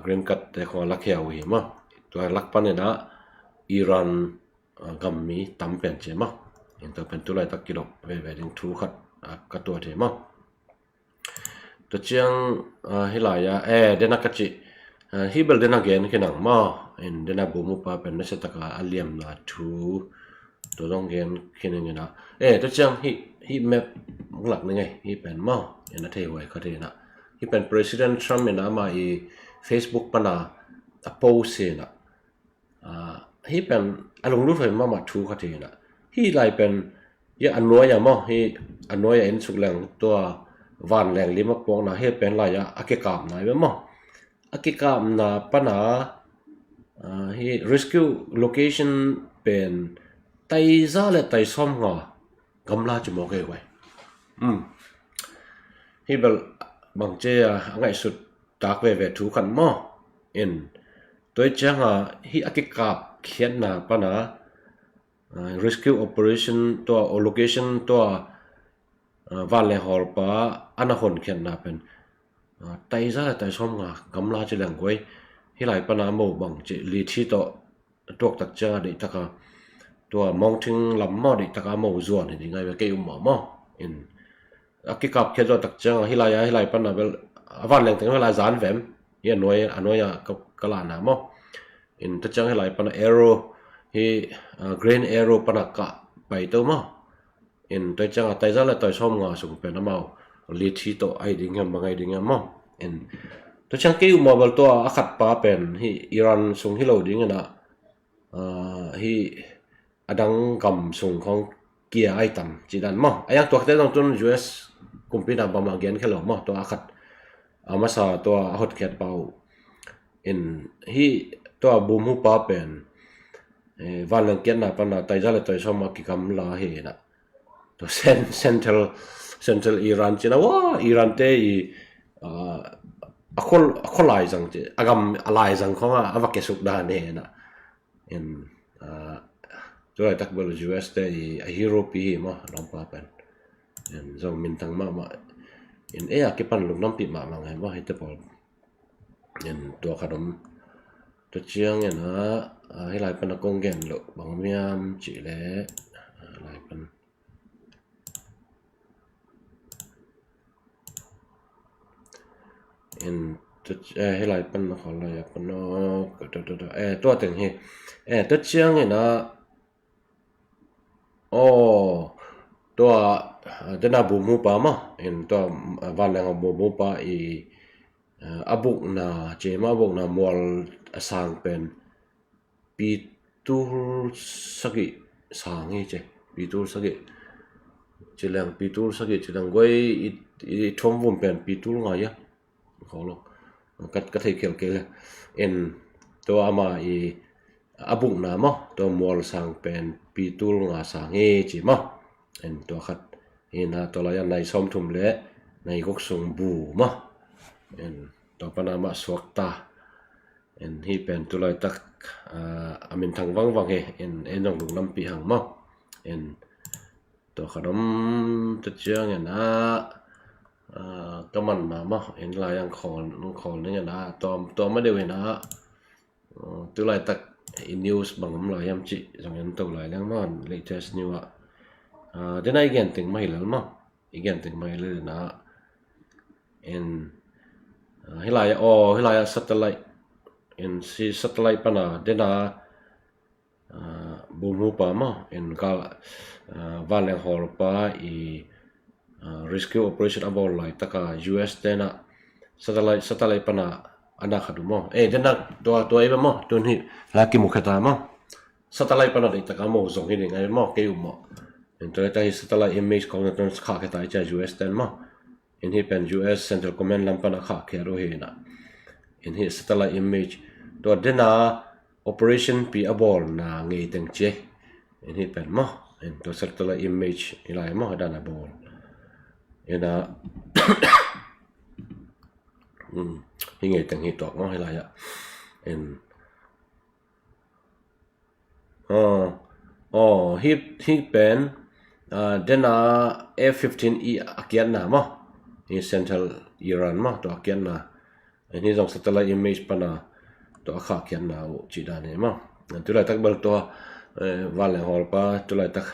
green card te khong a lak hia uh hi maw. Tua lak pan ina Iran gam mi tam pen ci maw. En tua pen tu laitak kidop veve ding thu khat ka tuat hi maw. Tua ciang hi lai a, e, dena ka ci, hi bel dena gen kei nang maw. En dena bu mu pa pen nasa taka a liamna thu tua dong gen kei nang ina. E, tua ciang hi, hi map lak ni ngai, hi pen maw. En a thei huai khat hi na. Hi pen President Trump ina ama i Facebook pana a post hi na. Hi pen a lunglut huai mahmah thu khat hi na. Hi lai pen hi a nuai a maw, hi a nuai a inn suk leng tua vanleng lim a puakna hi pen lai a, a kikapna hi maw. A kikapna pana hi rescue location pen taiza le taisawm nga gamla ci mawk ei guai. Hi bel bang ci a, a ngaihsut tak veve thu khat maw. En toi ciang a hi a kikap khiatna pana rescue operation tua, o location tua vanleng hawlpa ana hon khiatna pen taiza le taisawm nga gamla ci leng guai. Hi lai pana mo bang ci lithi tawh tuak tak ciang a deihtaka tua mountain lam maw deihtaka mo zuan hi ding ngai ve kei um maw maw. In a kikap khiat zawh tak ciang a hi lai a, hi lai pana bel a vanleng teng bel a zan vem. Hi a nuai, a nuai a ka la na maw. In ta ciang hi lai pana arrow hi, green arrow pana ka pai to maw. In ta ciang a taiza le taisawm nga sung pen amau lit hi tawh ai ding hiam, bang ai ding hiam maw. In tua ciang kei uh mah bel tua a khat pa pen hi Iran sung hi lo ding in ah, ah, hi a dang gam sung khawng kia ai tam ci dan maw. A yang tua khate zong tun U S kumpi na bang mah gen khe lo maw, tua a khat a masa tua a hotkhiat pa uh. In hi tua bum hu pa pen, eh, vanleng kiatna pana taiza le taisawm a kigamla hi na. Tua cen-, central, central Iran cina, wa, Iran te i, ah, a khol, a khol lai zang ci, a gam a lai zang khong a, a va kesuk dan hi na. In, ah, tulaitak bel U S te i a hero pi hi maw, lawmpa pen. In zong minthang mahmah. In ei a kipan lungdampi mahmah ngai maw, hite pawl. In tua khat om. Tua ciang in ah, ah, hi lai pan a kong gen lo bang om hiam cih leh, ah, lai pan. In tua ci-, eh, hi lai pan a khol lai a pan a, tua, tua, tua, tua. Eh, tua teng hi. Eh, tua ciang in ah, aw, tua, ah, dena bum hu pa maw. In tua, ah, vanleng a bum hu pa i, ah, a bukna, ci maw, a bukna mual a sang pen pitul sagih sang hi ci. Pitul sagih. Ci leng pitul sagih, ci leng guai i, i thuam vum pen pitul nga ia. Khawng lo. Ka, ka thei khial kei le. In tua ama i a bukna maw, tua mual sang pen pitul nga sang hi ci maw. In tua khat. In ah tua lai a nai sawmthum le nai guk sung bu maw. In tua pana mah suak ta. In hi pen tulaitak, ah, a minthang vangvang hi. In ei zong lungdampi hang maw. In tua khat om. Tua ciang in ah, ah, ka man mah maw, in lai ang khawl, khawl ning in ah, tua, tua ma deuh in ah, ah, tulaitak i news bang om lai hiam cih zong en to lai leng maw, latest news ah. Ah, dena i gen teng mah hi lel maw, i gen teng mah hi lel in ah. In, ah, hi lai ah, aw, hi lai ah satellite, in si satellite pana dena, ah, bum hu pa maw, in gal, ah, vanleng hawl pa i, ah, rescue operation a bawl laitaka U S te na satellite, satellite pana a na khat uh maw. Eh, dena tua, tua i ba maw, tun hi la kimu kheta maw. Satellite pana deihtaka maw, zong hi ding ai maw, kei uh maw. In tua ta hi satellite image kong na tun khah kheta i cia U S ten maw. In hi pen U S Central Command lam pana khah khiat uh hi na. In hi satellite image. Tua dena operation pi a bawl na ngei teng ci. In hi pen maw. In tua satellite image i lai maw, dana bawl. In ah, hmm, hi ngei teng hi tuak maw, hi lai ah. In Aw, aw, hi, hi pen, ah, dena F fifteen i a kiatna maw. Hi central Iran maw, tua a kiatna. In hi zong satellite image pana tua a khah kiatna uh cih dan hi maw. Tulaitak bel tua, eh, vanleng hawl pa, tulaitak,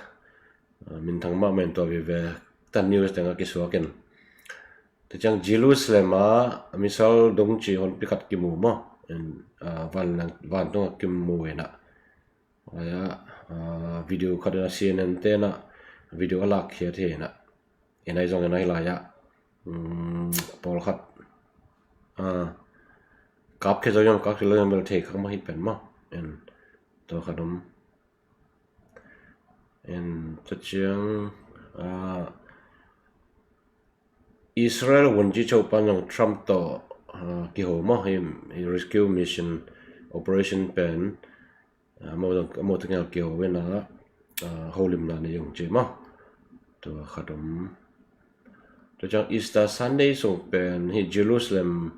ah, minthang mahmah in tua vive tan news teng a kisuak in. Tua ciang Jerusalem ah missile dungci honpi khat kimu maw. In, ah, van, vantung ah kimu in ah. Aya, ah, video khat in ah C N N te na video a lak khiat hi in ah. In ai zong in ai lai ah. Um, pawlkhat. Ah, kap khia zo yom, kap khia lo yom bel thei khak mah hi pen maw. In, tua khat om. In, tua ciang, ah, Israel wunci chopan zong Trump tawh, ah, kiho maw, hi, hi rescue mission operation pen, ah, mo zong, mo tengel kiho in ah, ah, holimna nei zong ci maw. Tua khat om. Tua ciang Easter Sunday sung pen hi Jerusalem,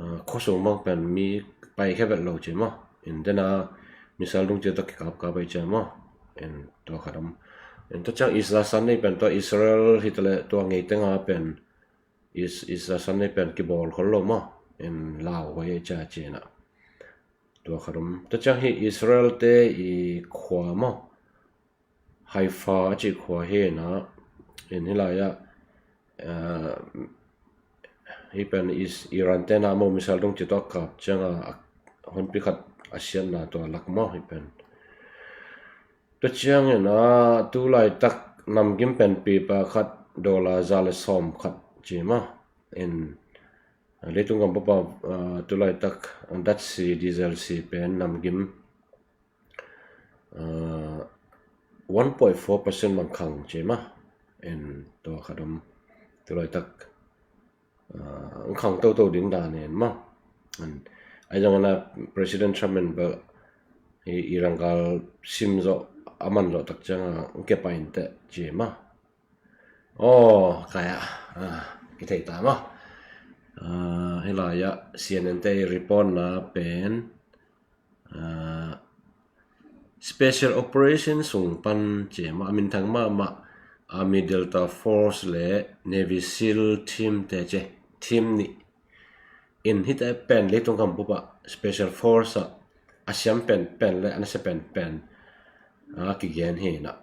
ah, khuasung bang pen mi pai khia vet lo ci maw. In dena missile dungci tawh kikapkap ai ci maw. In tua khat om. In tua ciang Easter Sunday pen tua Israel hi ta le tua ngei tenga pen Is, Easter Sunday pen kibawl khol lo maw. In lau huai ai ci ci na. Tua khat om. Tua ciang hi Israel te i khua maw. Haifa a cih khua hi na. In hi lai ah, ah, hi pen is Iran te na maw missile dungci tawh a kap ciang a, a honpi khat a siatna tua lak maw hi pen. Tua ciang in ah, tu laitak namgim pen pipa khat dollar za le sawm khat ci mah. In leitung gam papa, ah, tulaitak datsi diesel si pen namgim, ah, one point four percent bang khang ci mah. In tua khat om tulaitak, ah, khang toto ding dan in mah. Ahi zongin a President Trump in bel hi Iran gal sim zawh a man zawh tak ciang a kepa inteh ci mah. Aw, kaya, ah, kithei ta mah. Ah, hi lai-ah C N N te report na pen, ah, special operation sung pan ci mah, a minthang mahmah Army Delta Force le Navy SEAL team te ci, team nih. In hihte pen leitung gam papa special force ah a siam penpen le a nasia penpen a kigen hi na.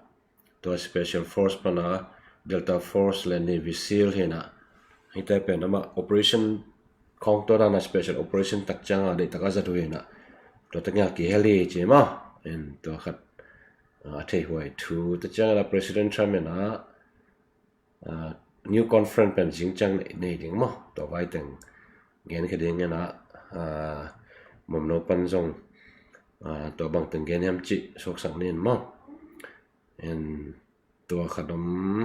Tua special force pana Delta Force le Navy SEAL hi na. Hihte pen amah operation khawng tua dana special operation tak cianga deihtak a zat uh hi na. Tua tak cianga kihel hi ci mah. In tua khat, ah, a theihuai thu tak ciangin a President Trump in a, ah, new conference pen zing ciang nei, nei ding maw. Tua vai teng gen kha ding in a, ah, Mawmno pan zong, ah, tua bang teng gen hiam cih suaksak ni in maw. In tua khat om,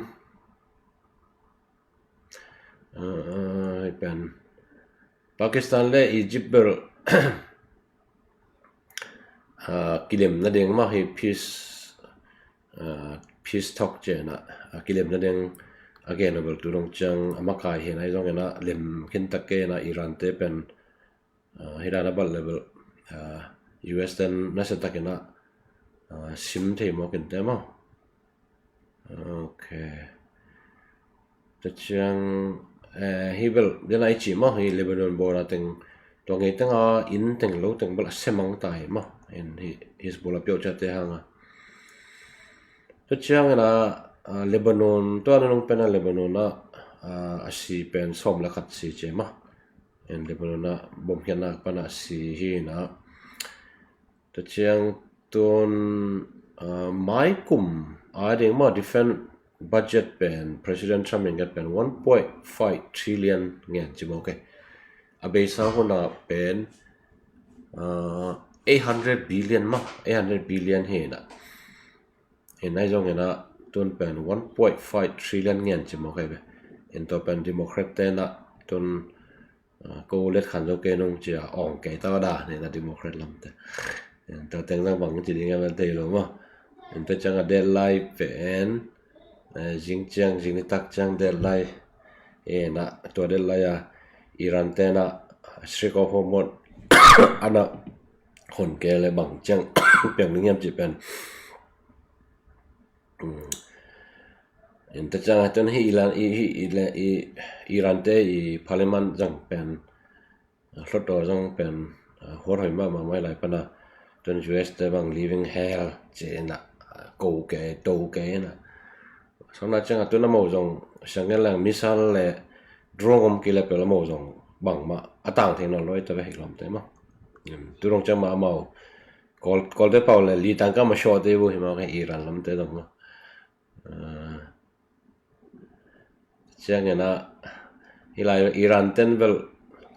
ah, ah, hi pen Pakistan le Egypt bel, ah, kilem nading mah hi peace, ah, peace talk ci na, ah, kilem nading a gen a bel tu dong ciang a makai hi na, ahi zongin a lem khin tak kei na Iran te pen, ah, hi dan a bel le bel, ah, U S ten nasia takin a, ah, sim thei mawk inteh maw. Ok. Tua ciang, eh, hi bel dena i ci maw, hi Lebanon border teng tua ngei teng a inn teng lo teng bel a semang ta hi maw. In hi Hezbollah peuh ciate hanga. Tua ciangin a, ah, Lebanon, tua nunung pen a Lebanon a, ah, a si pen sawm le khat si ci maw. In Lebanon a bomkhiatna pana si hi na. Tua ciang tun, ah, maikum a ding maw defense budget pen President Trump in nget pen one point five trillion ngen ci mawk hi. A beisa huna pen, ah, eight hundred billion maw, eight hundred billion hi na. In ahi zongin a tun pen one point five trillion ngen ci mawk hi ve. In tua pen Democrat te na tun, ah, ko let khan zo kei nung cia awng kei ta da ni na Democrat lamte. In tua teng zang bang ci ding a vel thei lo maw. In tua ciang a deadline pen, eh, zing ciang, zing nitak ciang deadline. Eh, na tua deadline a Iran te na Strait of Hormuz ana hon kei le bang ciang piang ding hiam ci pen. Hmm. In tua ciang a tun hi Iran, i, hi, i, le, i, Iran te i parliament zang pen, ah, hloto zang pen, ah, huat hoi mahmah mai lai pana tun U S te bang living hell ci na, ah, ko kei, to kei na. Sawmna ciang a tun a mo zong siang ngen lang missile le drone om kile pel a mo zong bangmah a tang thei nawn lo i ta ve hi lamte maw. Hmm, tu dong ciang mah a mo Kawl, Kawlte pau le li tangka ma shawte bu hi mawk hi Iran lamte dong maw. Ah, ciangin a hi lai Iran ten bel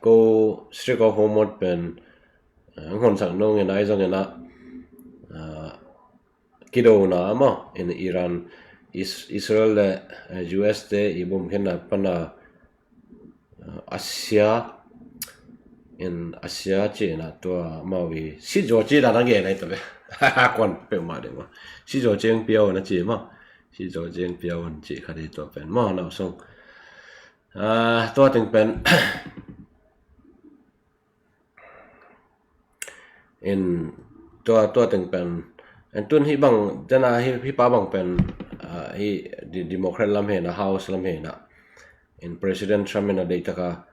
ko Strait of Hormuz pen, ah, ngonsak nungin ahi zongin a, ah, kidona maw in Iran, Is-, Israel le, eh, U S te i bomkhiatna pana, ah, a sia in a sia ci na tua mau i si zaw ci dan a gen ahi ta ve. Kuan peuhmah ding maw. Si zaw ciang piau na ci maw. Si zaw ciang piau na ci kha ding tua pen maw na song. Ah, tua teng pen in tua, tua teng pen, in tun hi bang, dena hi, hi pa bang pen, ah, hi di-, Democrat lam hi na, House lam hi na. In President Trump in a deih taka,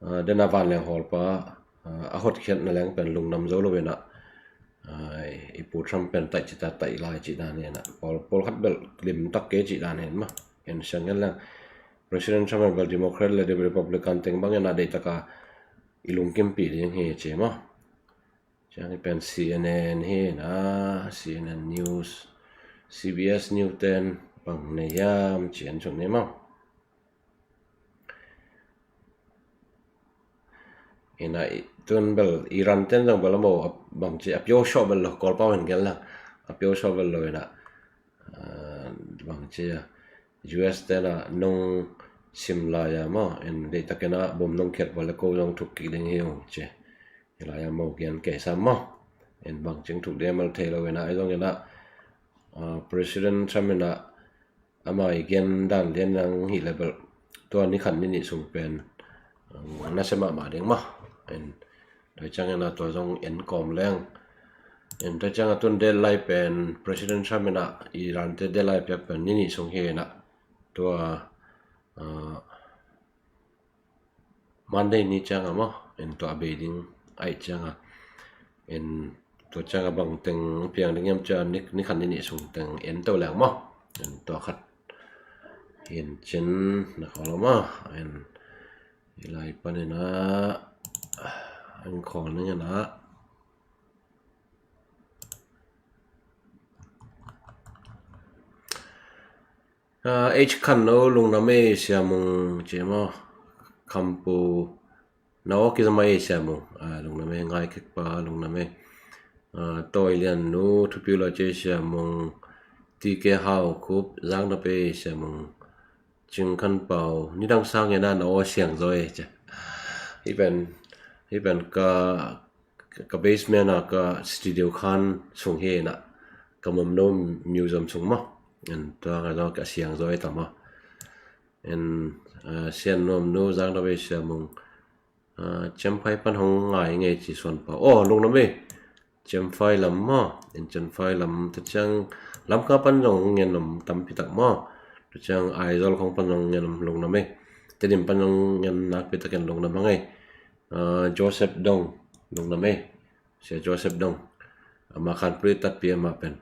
ah, dena vanleng hawl pa, ah, a hotkhiatna leng pen lungdam zo lo in a, ah, i pu Trump pen taih ci ta taih lai ci dan hi na. Pawl, pawl khat bel lim tak ke ci dan hi ma. In siang ngen leng President Trump in bel Democrat le Republican teng bang in a deih taka i lungkimpih ding hi ci maw. Ciang hi pen C N N hi na, C N N News, C B S News ten bang nei hiam ci an sung ni maw. Hi na, tun bel Iran ten zong bel a mo, bangci a pio sawh bel lo, Kawlpau hin gen lang, a pio sawh bel lo hi na, bangci a US ten a nong sim lai a maw, in deihtakin a bom nong khiat vua le ko zong thuk kik ding hi ung ci. Hi lai a mo gen kei sam maw, in bangcing thuk ding a mel thei lo hi na, ahi zongin a President Trump in a ama i gen dan lian nang hi le bel tua ni khat ni nih sung pen na se mahmah ding maw. In tua ciangin a tua zong en kawm leng. In tua ciang a tun deadline pen President Trump in a Iran te deadline piak pen ni nih sung hi in a tua Monday ni ciang a maw, in tua a bei ding aih ciang a, in tua ciang a bang teng piang ding hiam ciang ni khat ni nih sung teng en to leng maw. In tua khat in cin na khawl maw, in i lai panin a in khawl ning in a H Khan No, lungdam ei Sia Mung ci maw. Khampu Na aw kizom ei Sia Mung, lungdam ei. Ngai Kek Pa, lungdam ei. Tawi Lian Nu, thupi lo ci Sia Mung. T K Hau Khup, zang na pe Sia Mung. Cing Khan Pau, nidang sang ena na aw siang zaw ei ci. Hi pen, hi pen ka ka basement a ka studio khan sung hi na, ka Mumno museum sung maw. In tua nga zong ka siang zaw ei ta maw. In Sian Nuam Nu, zang na pe Sia Mung. Ciamphai pan hong ngai ngei ci Suan Pau. Aw, lungdam ei. Ciamphai lam maw. In Ciamphai lam, tua ciang Lamka pan zong ngen om tampi tak maw. Tua ciang Aizawl khong pan zong ngen om, lungdam ei. Tedim pan zong ngen nakpi takin lungdam hang ei. Joseph Dong, lungdam ei. Sia Joseph Dong. Ama Khanpui tatpi ama pen.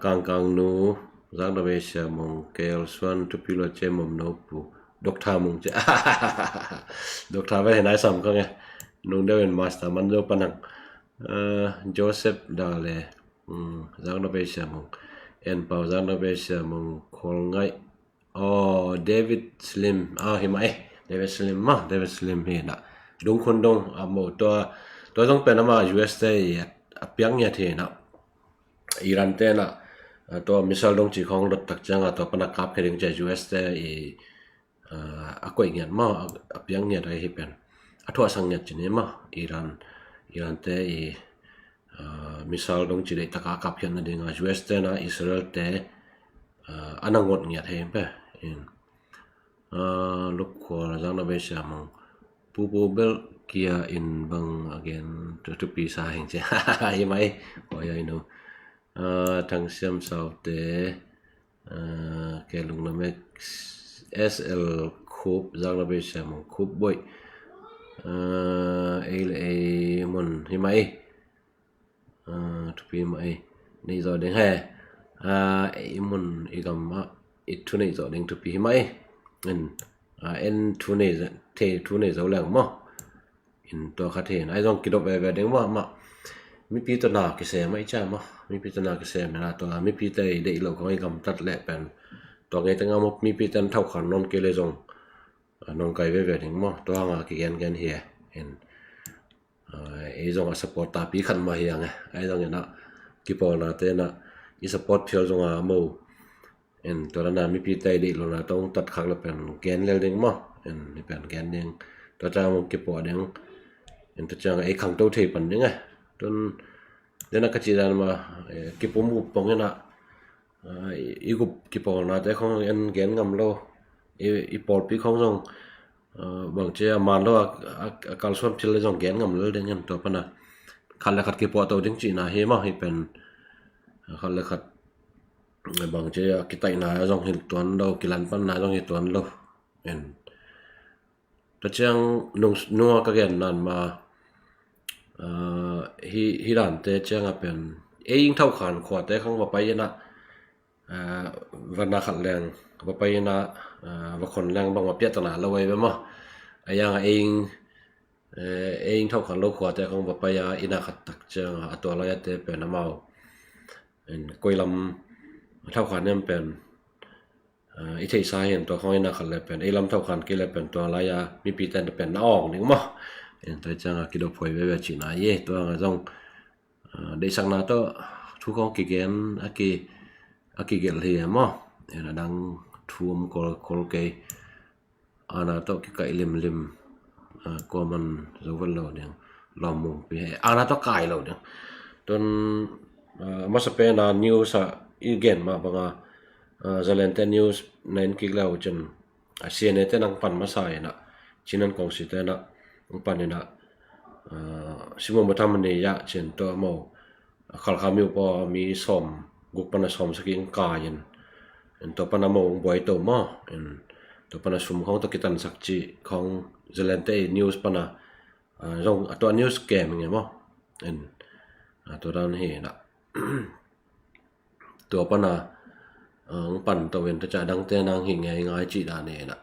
Kangkang Nu, zang na pe Sia Mung. Kel Suan, thupi lo ci Mumno pu. Doctor Mung ci. Doctor ve hi nai sam kang e. Nung deuh in master man zo pan hang. Joseph Dale, zang na pe Sia Mung. En Pau, zang na pe Sia Mung. Khawl Ngaih. Aw, David Slim. Aw, hi mah ei. David Slim maw, David Slim hi na. Dung Khun Dong a mo, tua, tua zong pen ama U S te i a piak ngiat hi na. Iran te na, tua missile dong ci khong dot tak ciang a tua pan a kap khia ding ci a U S te i a koih ngiat maw, a piak ngiat ahi hi pen. A thuahsak ngiat ci ni maw, Iran, Iran te i missile dong ci deih taka a kap khiat nading a U S te na Israel te a na ngot ngiat hi pe. In Lukhual, zang na pe Sia Mung. Pu Pu bel kia in bang again, thupi sa heng ci. Hi mai, koi ai no. Thang Siam Sau te, ke lungdam ei. S L Khup, zang na pe Sia Mung. Khup Boih. Ei le ei mun, hi mai. Thupi mah ei. Nei zaw ding he. Ei mun i gam ah i thu nei zaw ding thupi hi mah ei. En thu nei, thei thu nei zaw leng maw. In tua khat hi na, ei zong kidop veve ding maw mah. Mipi tawh na kisem mah i cia maw. Mipi tawh na kisem na tua mipi te i deih lo khong i gamtat leh pen. Tua ngei teng a maw mipi ten thau khan non kei le zong nong kai veve ding maw. Tua hanga kigen gen hi e. In ei zong a support tapi khat mah hi ang e. Ei zong ina kipawlna te na i support phial zong a mo. In tua dana mipi te i deih lona tong tat khak le pen gen lel ding maw. In i pen gen ding. Tua ta mo kipawl ding. In tua ciang ei khangto thei pan ding e. Tun dena ka ci dan ma kipum gup pong ina i gup kipawlna te khong en gen ngam lo. I pawlpi khong zong bang ci a man lo a kalsuan phil le zong gen ngam lo ding en tua pana. Khat le khat kipuah to ding cihna hi maw hi pen. Khat le khat bang ci a kitaihna zong hi tuan lo, kilan panna zong hi tuan lo. En Tua ciang nung, nunga ka gen nan ma, hi, hi dante ciang a pen ei ing thau khan khuate khong va pai ina, va na khat leng va pai ina, va khon leng bang va piahtana lo ai ve maw. A yang a ei ing, ei ing thau khan lo khuate khong va pai a ina khat tak ciang a tua lai a te pen amau koilam thau khan em pen i theihsa hi in tua khong ina khat le pen ei lam thau khan kei le pen tua lai a mipi ten pen na awng ding maw. En, tua ciang a kidop huai veve cihna ye, tua nga zong deihsakna tawh thu khawng kigen a ki a kigelh hi a maw. En, a dang thu om kolkol kei. Ana tawh kikaih limlim, kuaman zo vet lo ding. Lawmmumpi he ana tawh kai lo ding. Tun masa pena news a i gen mah banga Zalente news na en kik le uh cin a C N A te nang pan masa inah, Chin Kongsi te nah nang pan inah, simu matham ni yah cin tua mo a Khalkha mi uh paw mi sawm guk pana sawm sak in kai in, en, tua pana mo ong buai to maw, en, tua pana sum khawng tawh kitansak cih khawng Zalente news pana zong a tua news kem nge maw, en, tua dan hi nah. Tua pana ong pan to in tua ciang dangte nang hi ngei ngai cih dan hi nah.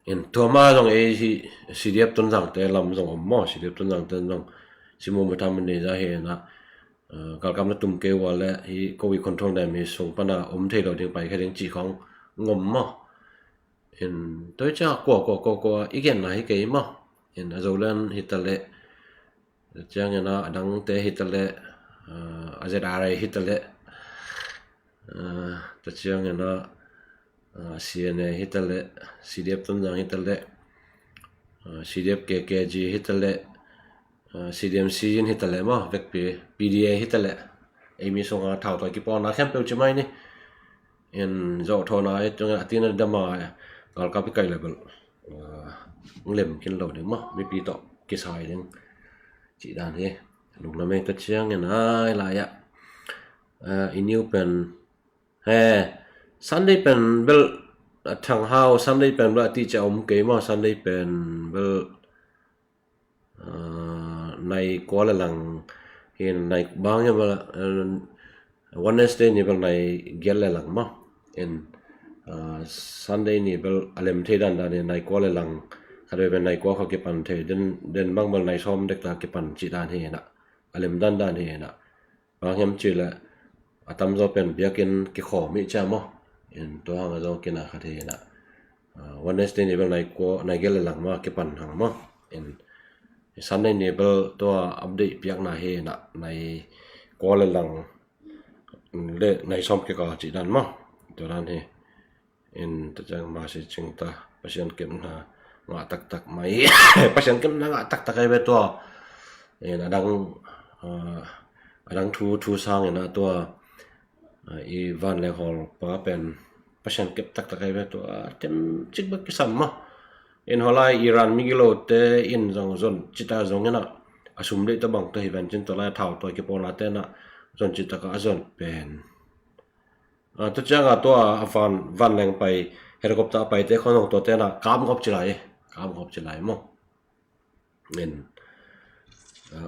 En, tua ma zong ei hi C D F Tonzangte lam zong om maw, C D F Tonzangte zong simu matham ni za hi nah. Galkapna tum kei ua le hi Covid control nem hi sung pana om thei lo ding, pai kha ding cih khawng ngom maw. En, tua ciang kua kua kua kua i genna hi kei maw. En, a Zoland hi ta le, tua ciang inah a dangte hi ta le, a Z R A hi ta le, tua ciang inah C N A hi ta le, C D F Tonzang hi ta le, C D F K K G hi ta le, C D M C in hi ta le maw, vekpi P D A hi ta le, ei mi sunga thau tua kipawlna khempeuh ci mai ni. En, zawh thawhna ei tung a tina dama galkap i kai le bel lem kin lo ding maw, mipi tawh kisai ding cih dan hi. Lungna mei ta ciang inah i lai ah i niu pen he Sunday pen bel a Thang Hau Sunday pen bel a ti cia om kei maw, Sunday pen bel nai kua le lang hin nai bang ya bel Wednesday ni bel nai giat le lang maw. En, Sunday ni bel a lem thei dandan hi nai kua le lang, khat ve bel nai kua kha kipan thei den, den bang bel nai sawm dek ta kipan cih dan hi nah, a lem dandan hi nah. Bang hiam cih le a tamzaw pen biakinn kikhawm i cia maw. En, tua hang a zaw kina khat hi nah. Wednesday ni bel nai kua nai giat le lang maw kipan hang maw. En, Sunday ni bel tua update piakna hi nah, nai kua le lang le nai sawm kikal cih dan maw. Tua dan hi. En, tua ciang masi cing ta, Pasian kepna ngah taktak mai. Pasian kepna ngah taktak ai ve tua. En, a dang a dang thu thu sang inah tua i vanleng hawlpa pen Pasian kep taktak ai ve tua, tem cik bek kisam maw. En, hawlai Iran migilote in zong zon cita zong inah a sum deih ta bang ta hi ven cin tua lai thau tua kipawlna te nah zon citaka a zon pen. Tua cianga tua a van vanleng pai helicopter a paite khawng zong tuate nah kamgawp ci lai, kamgawp ci lai maw. En,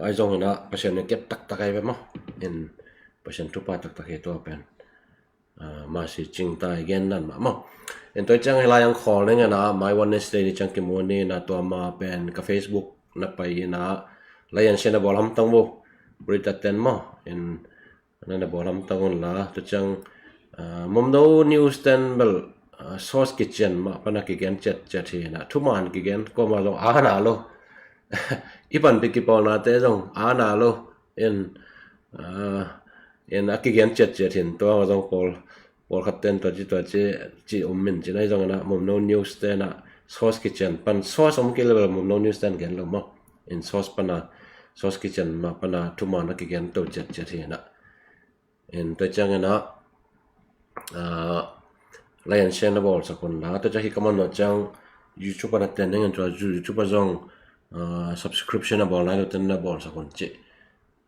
ai zong inah Pasian in kep taktak ai ve maw. En, Pasian thupha taktak hi tua pen. Masi cing ta i gen dan mah maw. En, tua ciang hi lai ang khawl neng inah mai Wednesday ni ciang kimu ni nah tua ma pen ka Facebook na pai inah lai an sian a bawl hamtang bo Brita ten maw. En, na na bawl hamtang un la, tua ciang Momno News ten bel source kician mah pana kigen ciatciat hi nah, thuman kigen, kuama zong ana lo. I panpi kipawlnate zong ana lo. En, en a kigen ciatciat hin tua zong pawl pawlkhat ten tua ci tua ci ci om min ci nai zong inah Momno News te nah source kician pan, source om kei le bel Momno News ten gen lo maw. En, source pana, source kician mah pana thuman a kigen to ciatciat hi nah. En, tua ciang inah lai an sian na bawlsak un la, tua ciang hi ka man lo ciang YouTube a na ten neng in tua YouTube a zong subscription a bawl nai lo ten na bawlsak un ci.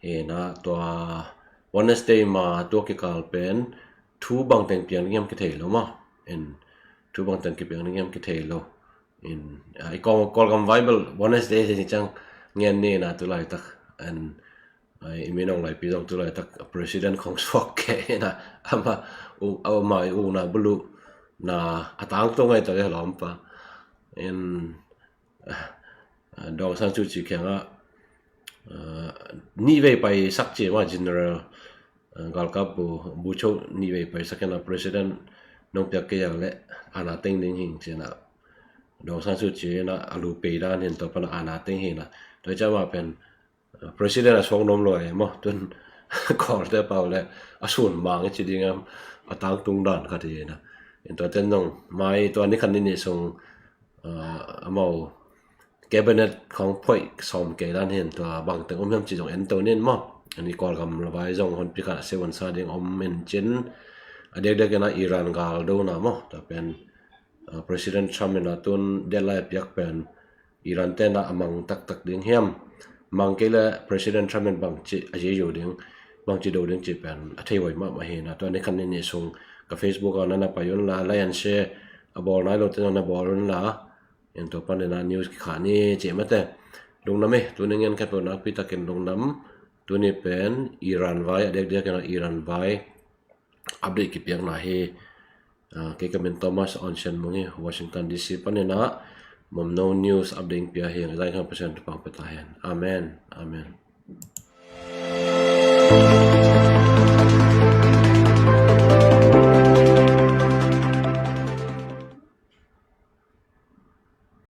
Hi nah tua Wednesday ma tua kikal pen thu bangteng piang ding hiam kithei lo maw. En, thu bangteng kipiang ding hiam kithei lo. En, i Kawlgam vai bel Wednesday hi ciang ngen ni nah tu laitak. En, i minong laipi zong tu laitak president khong suak kei nah, ama ama i ukna bulu na a tangtung ai ta le lawmpa. En, Daw Aung San Suu Kyi kiangah nihvei paisak ci mah, general, galkap bu, bu cho nihvei paisak inah president nong piak kei a le ana teng ding hing ci nah. Daw San Suu Kyi in a lu pei dan hi in, tua pan a ana teng hi in a, tua ciang mah pen president a suak nuam lua e maw, tun Kawlte pau le a sun mang i ci ding a, a tangtung dan khat hi in a. In tua ten zong mai tua ni khat ni nih sung amau cabinet khong phoih sawm kei dan hi in, tua bangteng om hiam ci zong en to ni in maw. Ani Kawlgam lavai zong honpi khat a seven sa ding om in cin, a diakdiak in a Iran gal do na maw, tua pen President Trump in a tun deadline a piak pen Iran te in a mang taktak ding hiam, mang kei le President Trump in bangci a zia zo ding, bangci do ding ci pen a thei huai mahmah hi in a, tua ni khat ni nih sung ka Facebook a na na pai un la, like and share a bawl nai lo te na na bawl un la, in tua pan in a news kikhah ni ci mate. Lungdam e, tuni ngen khat peuh nakpi takin lungdam. Tuni pen Iran vai, a diakdiak in a Iran vai update kipiakna hi. Kei ka min Thomas Onsen Mung hi, Washington D C pan in a Momno News update pia hi. Zai khan Pasian thupha pia ta hen. Amen. Amen.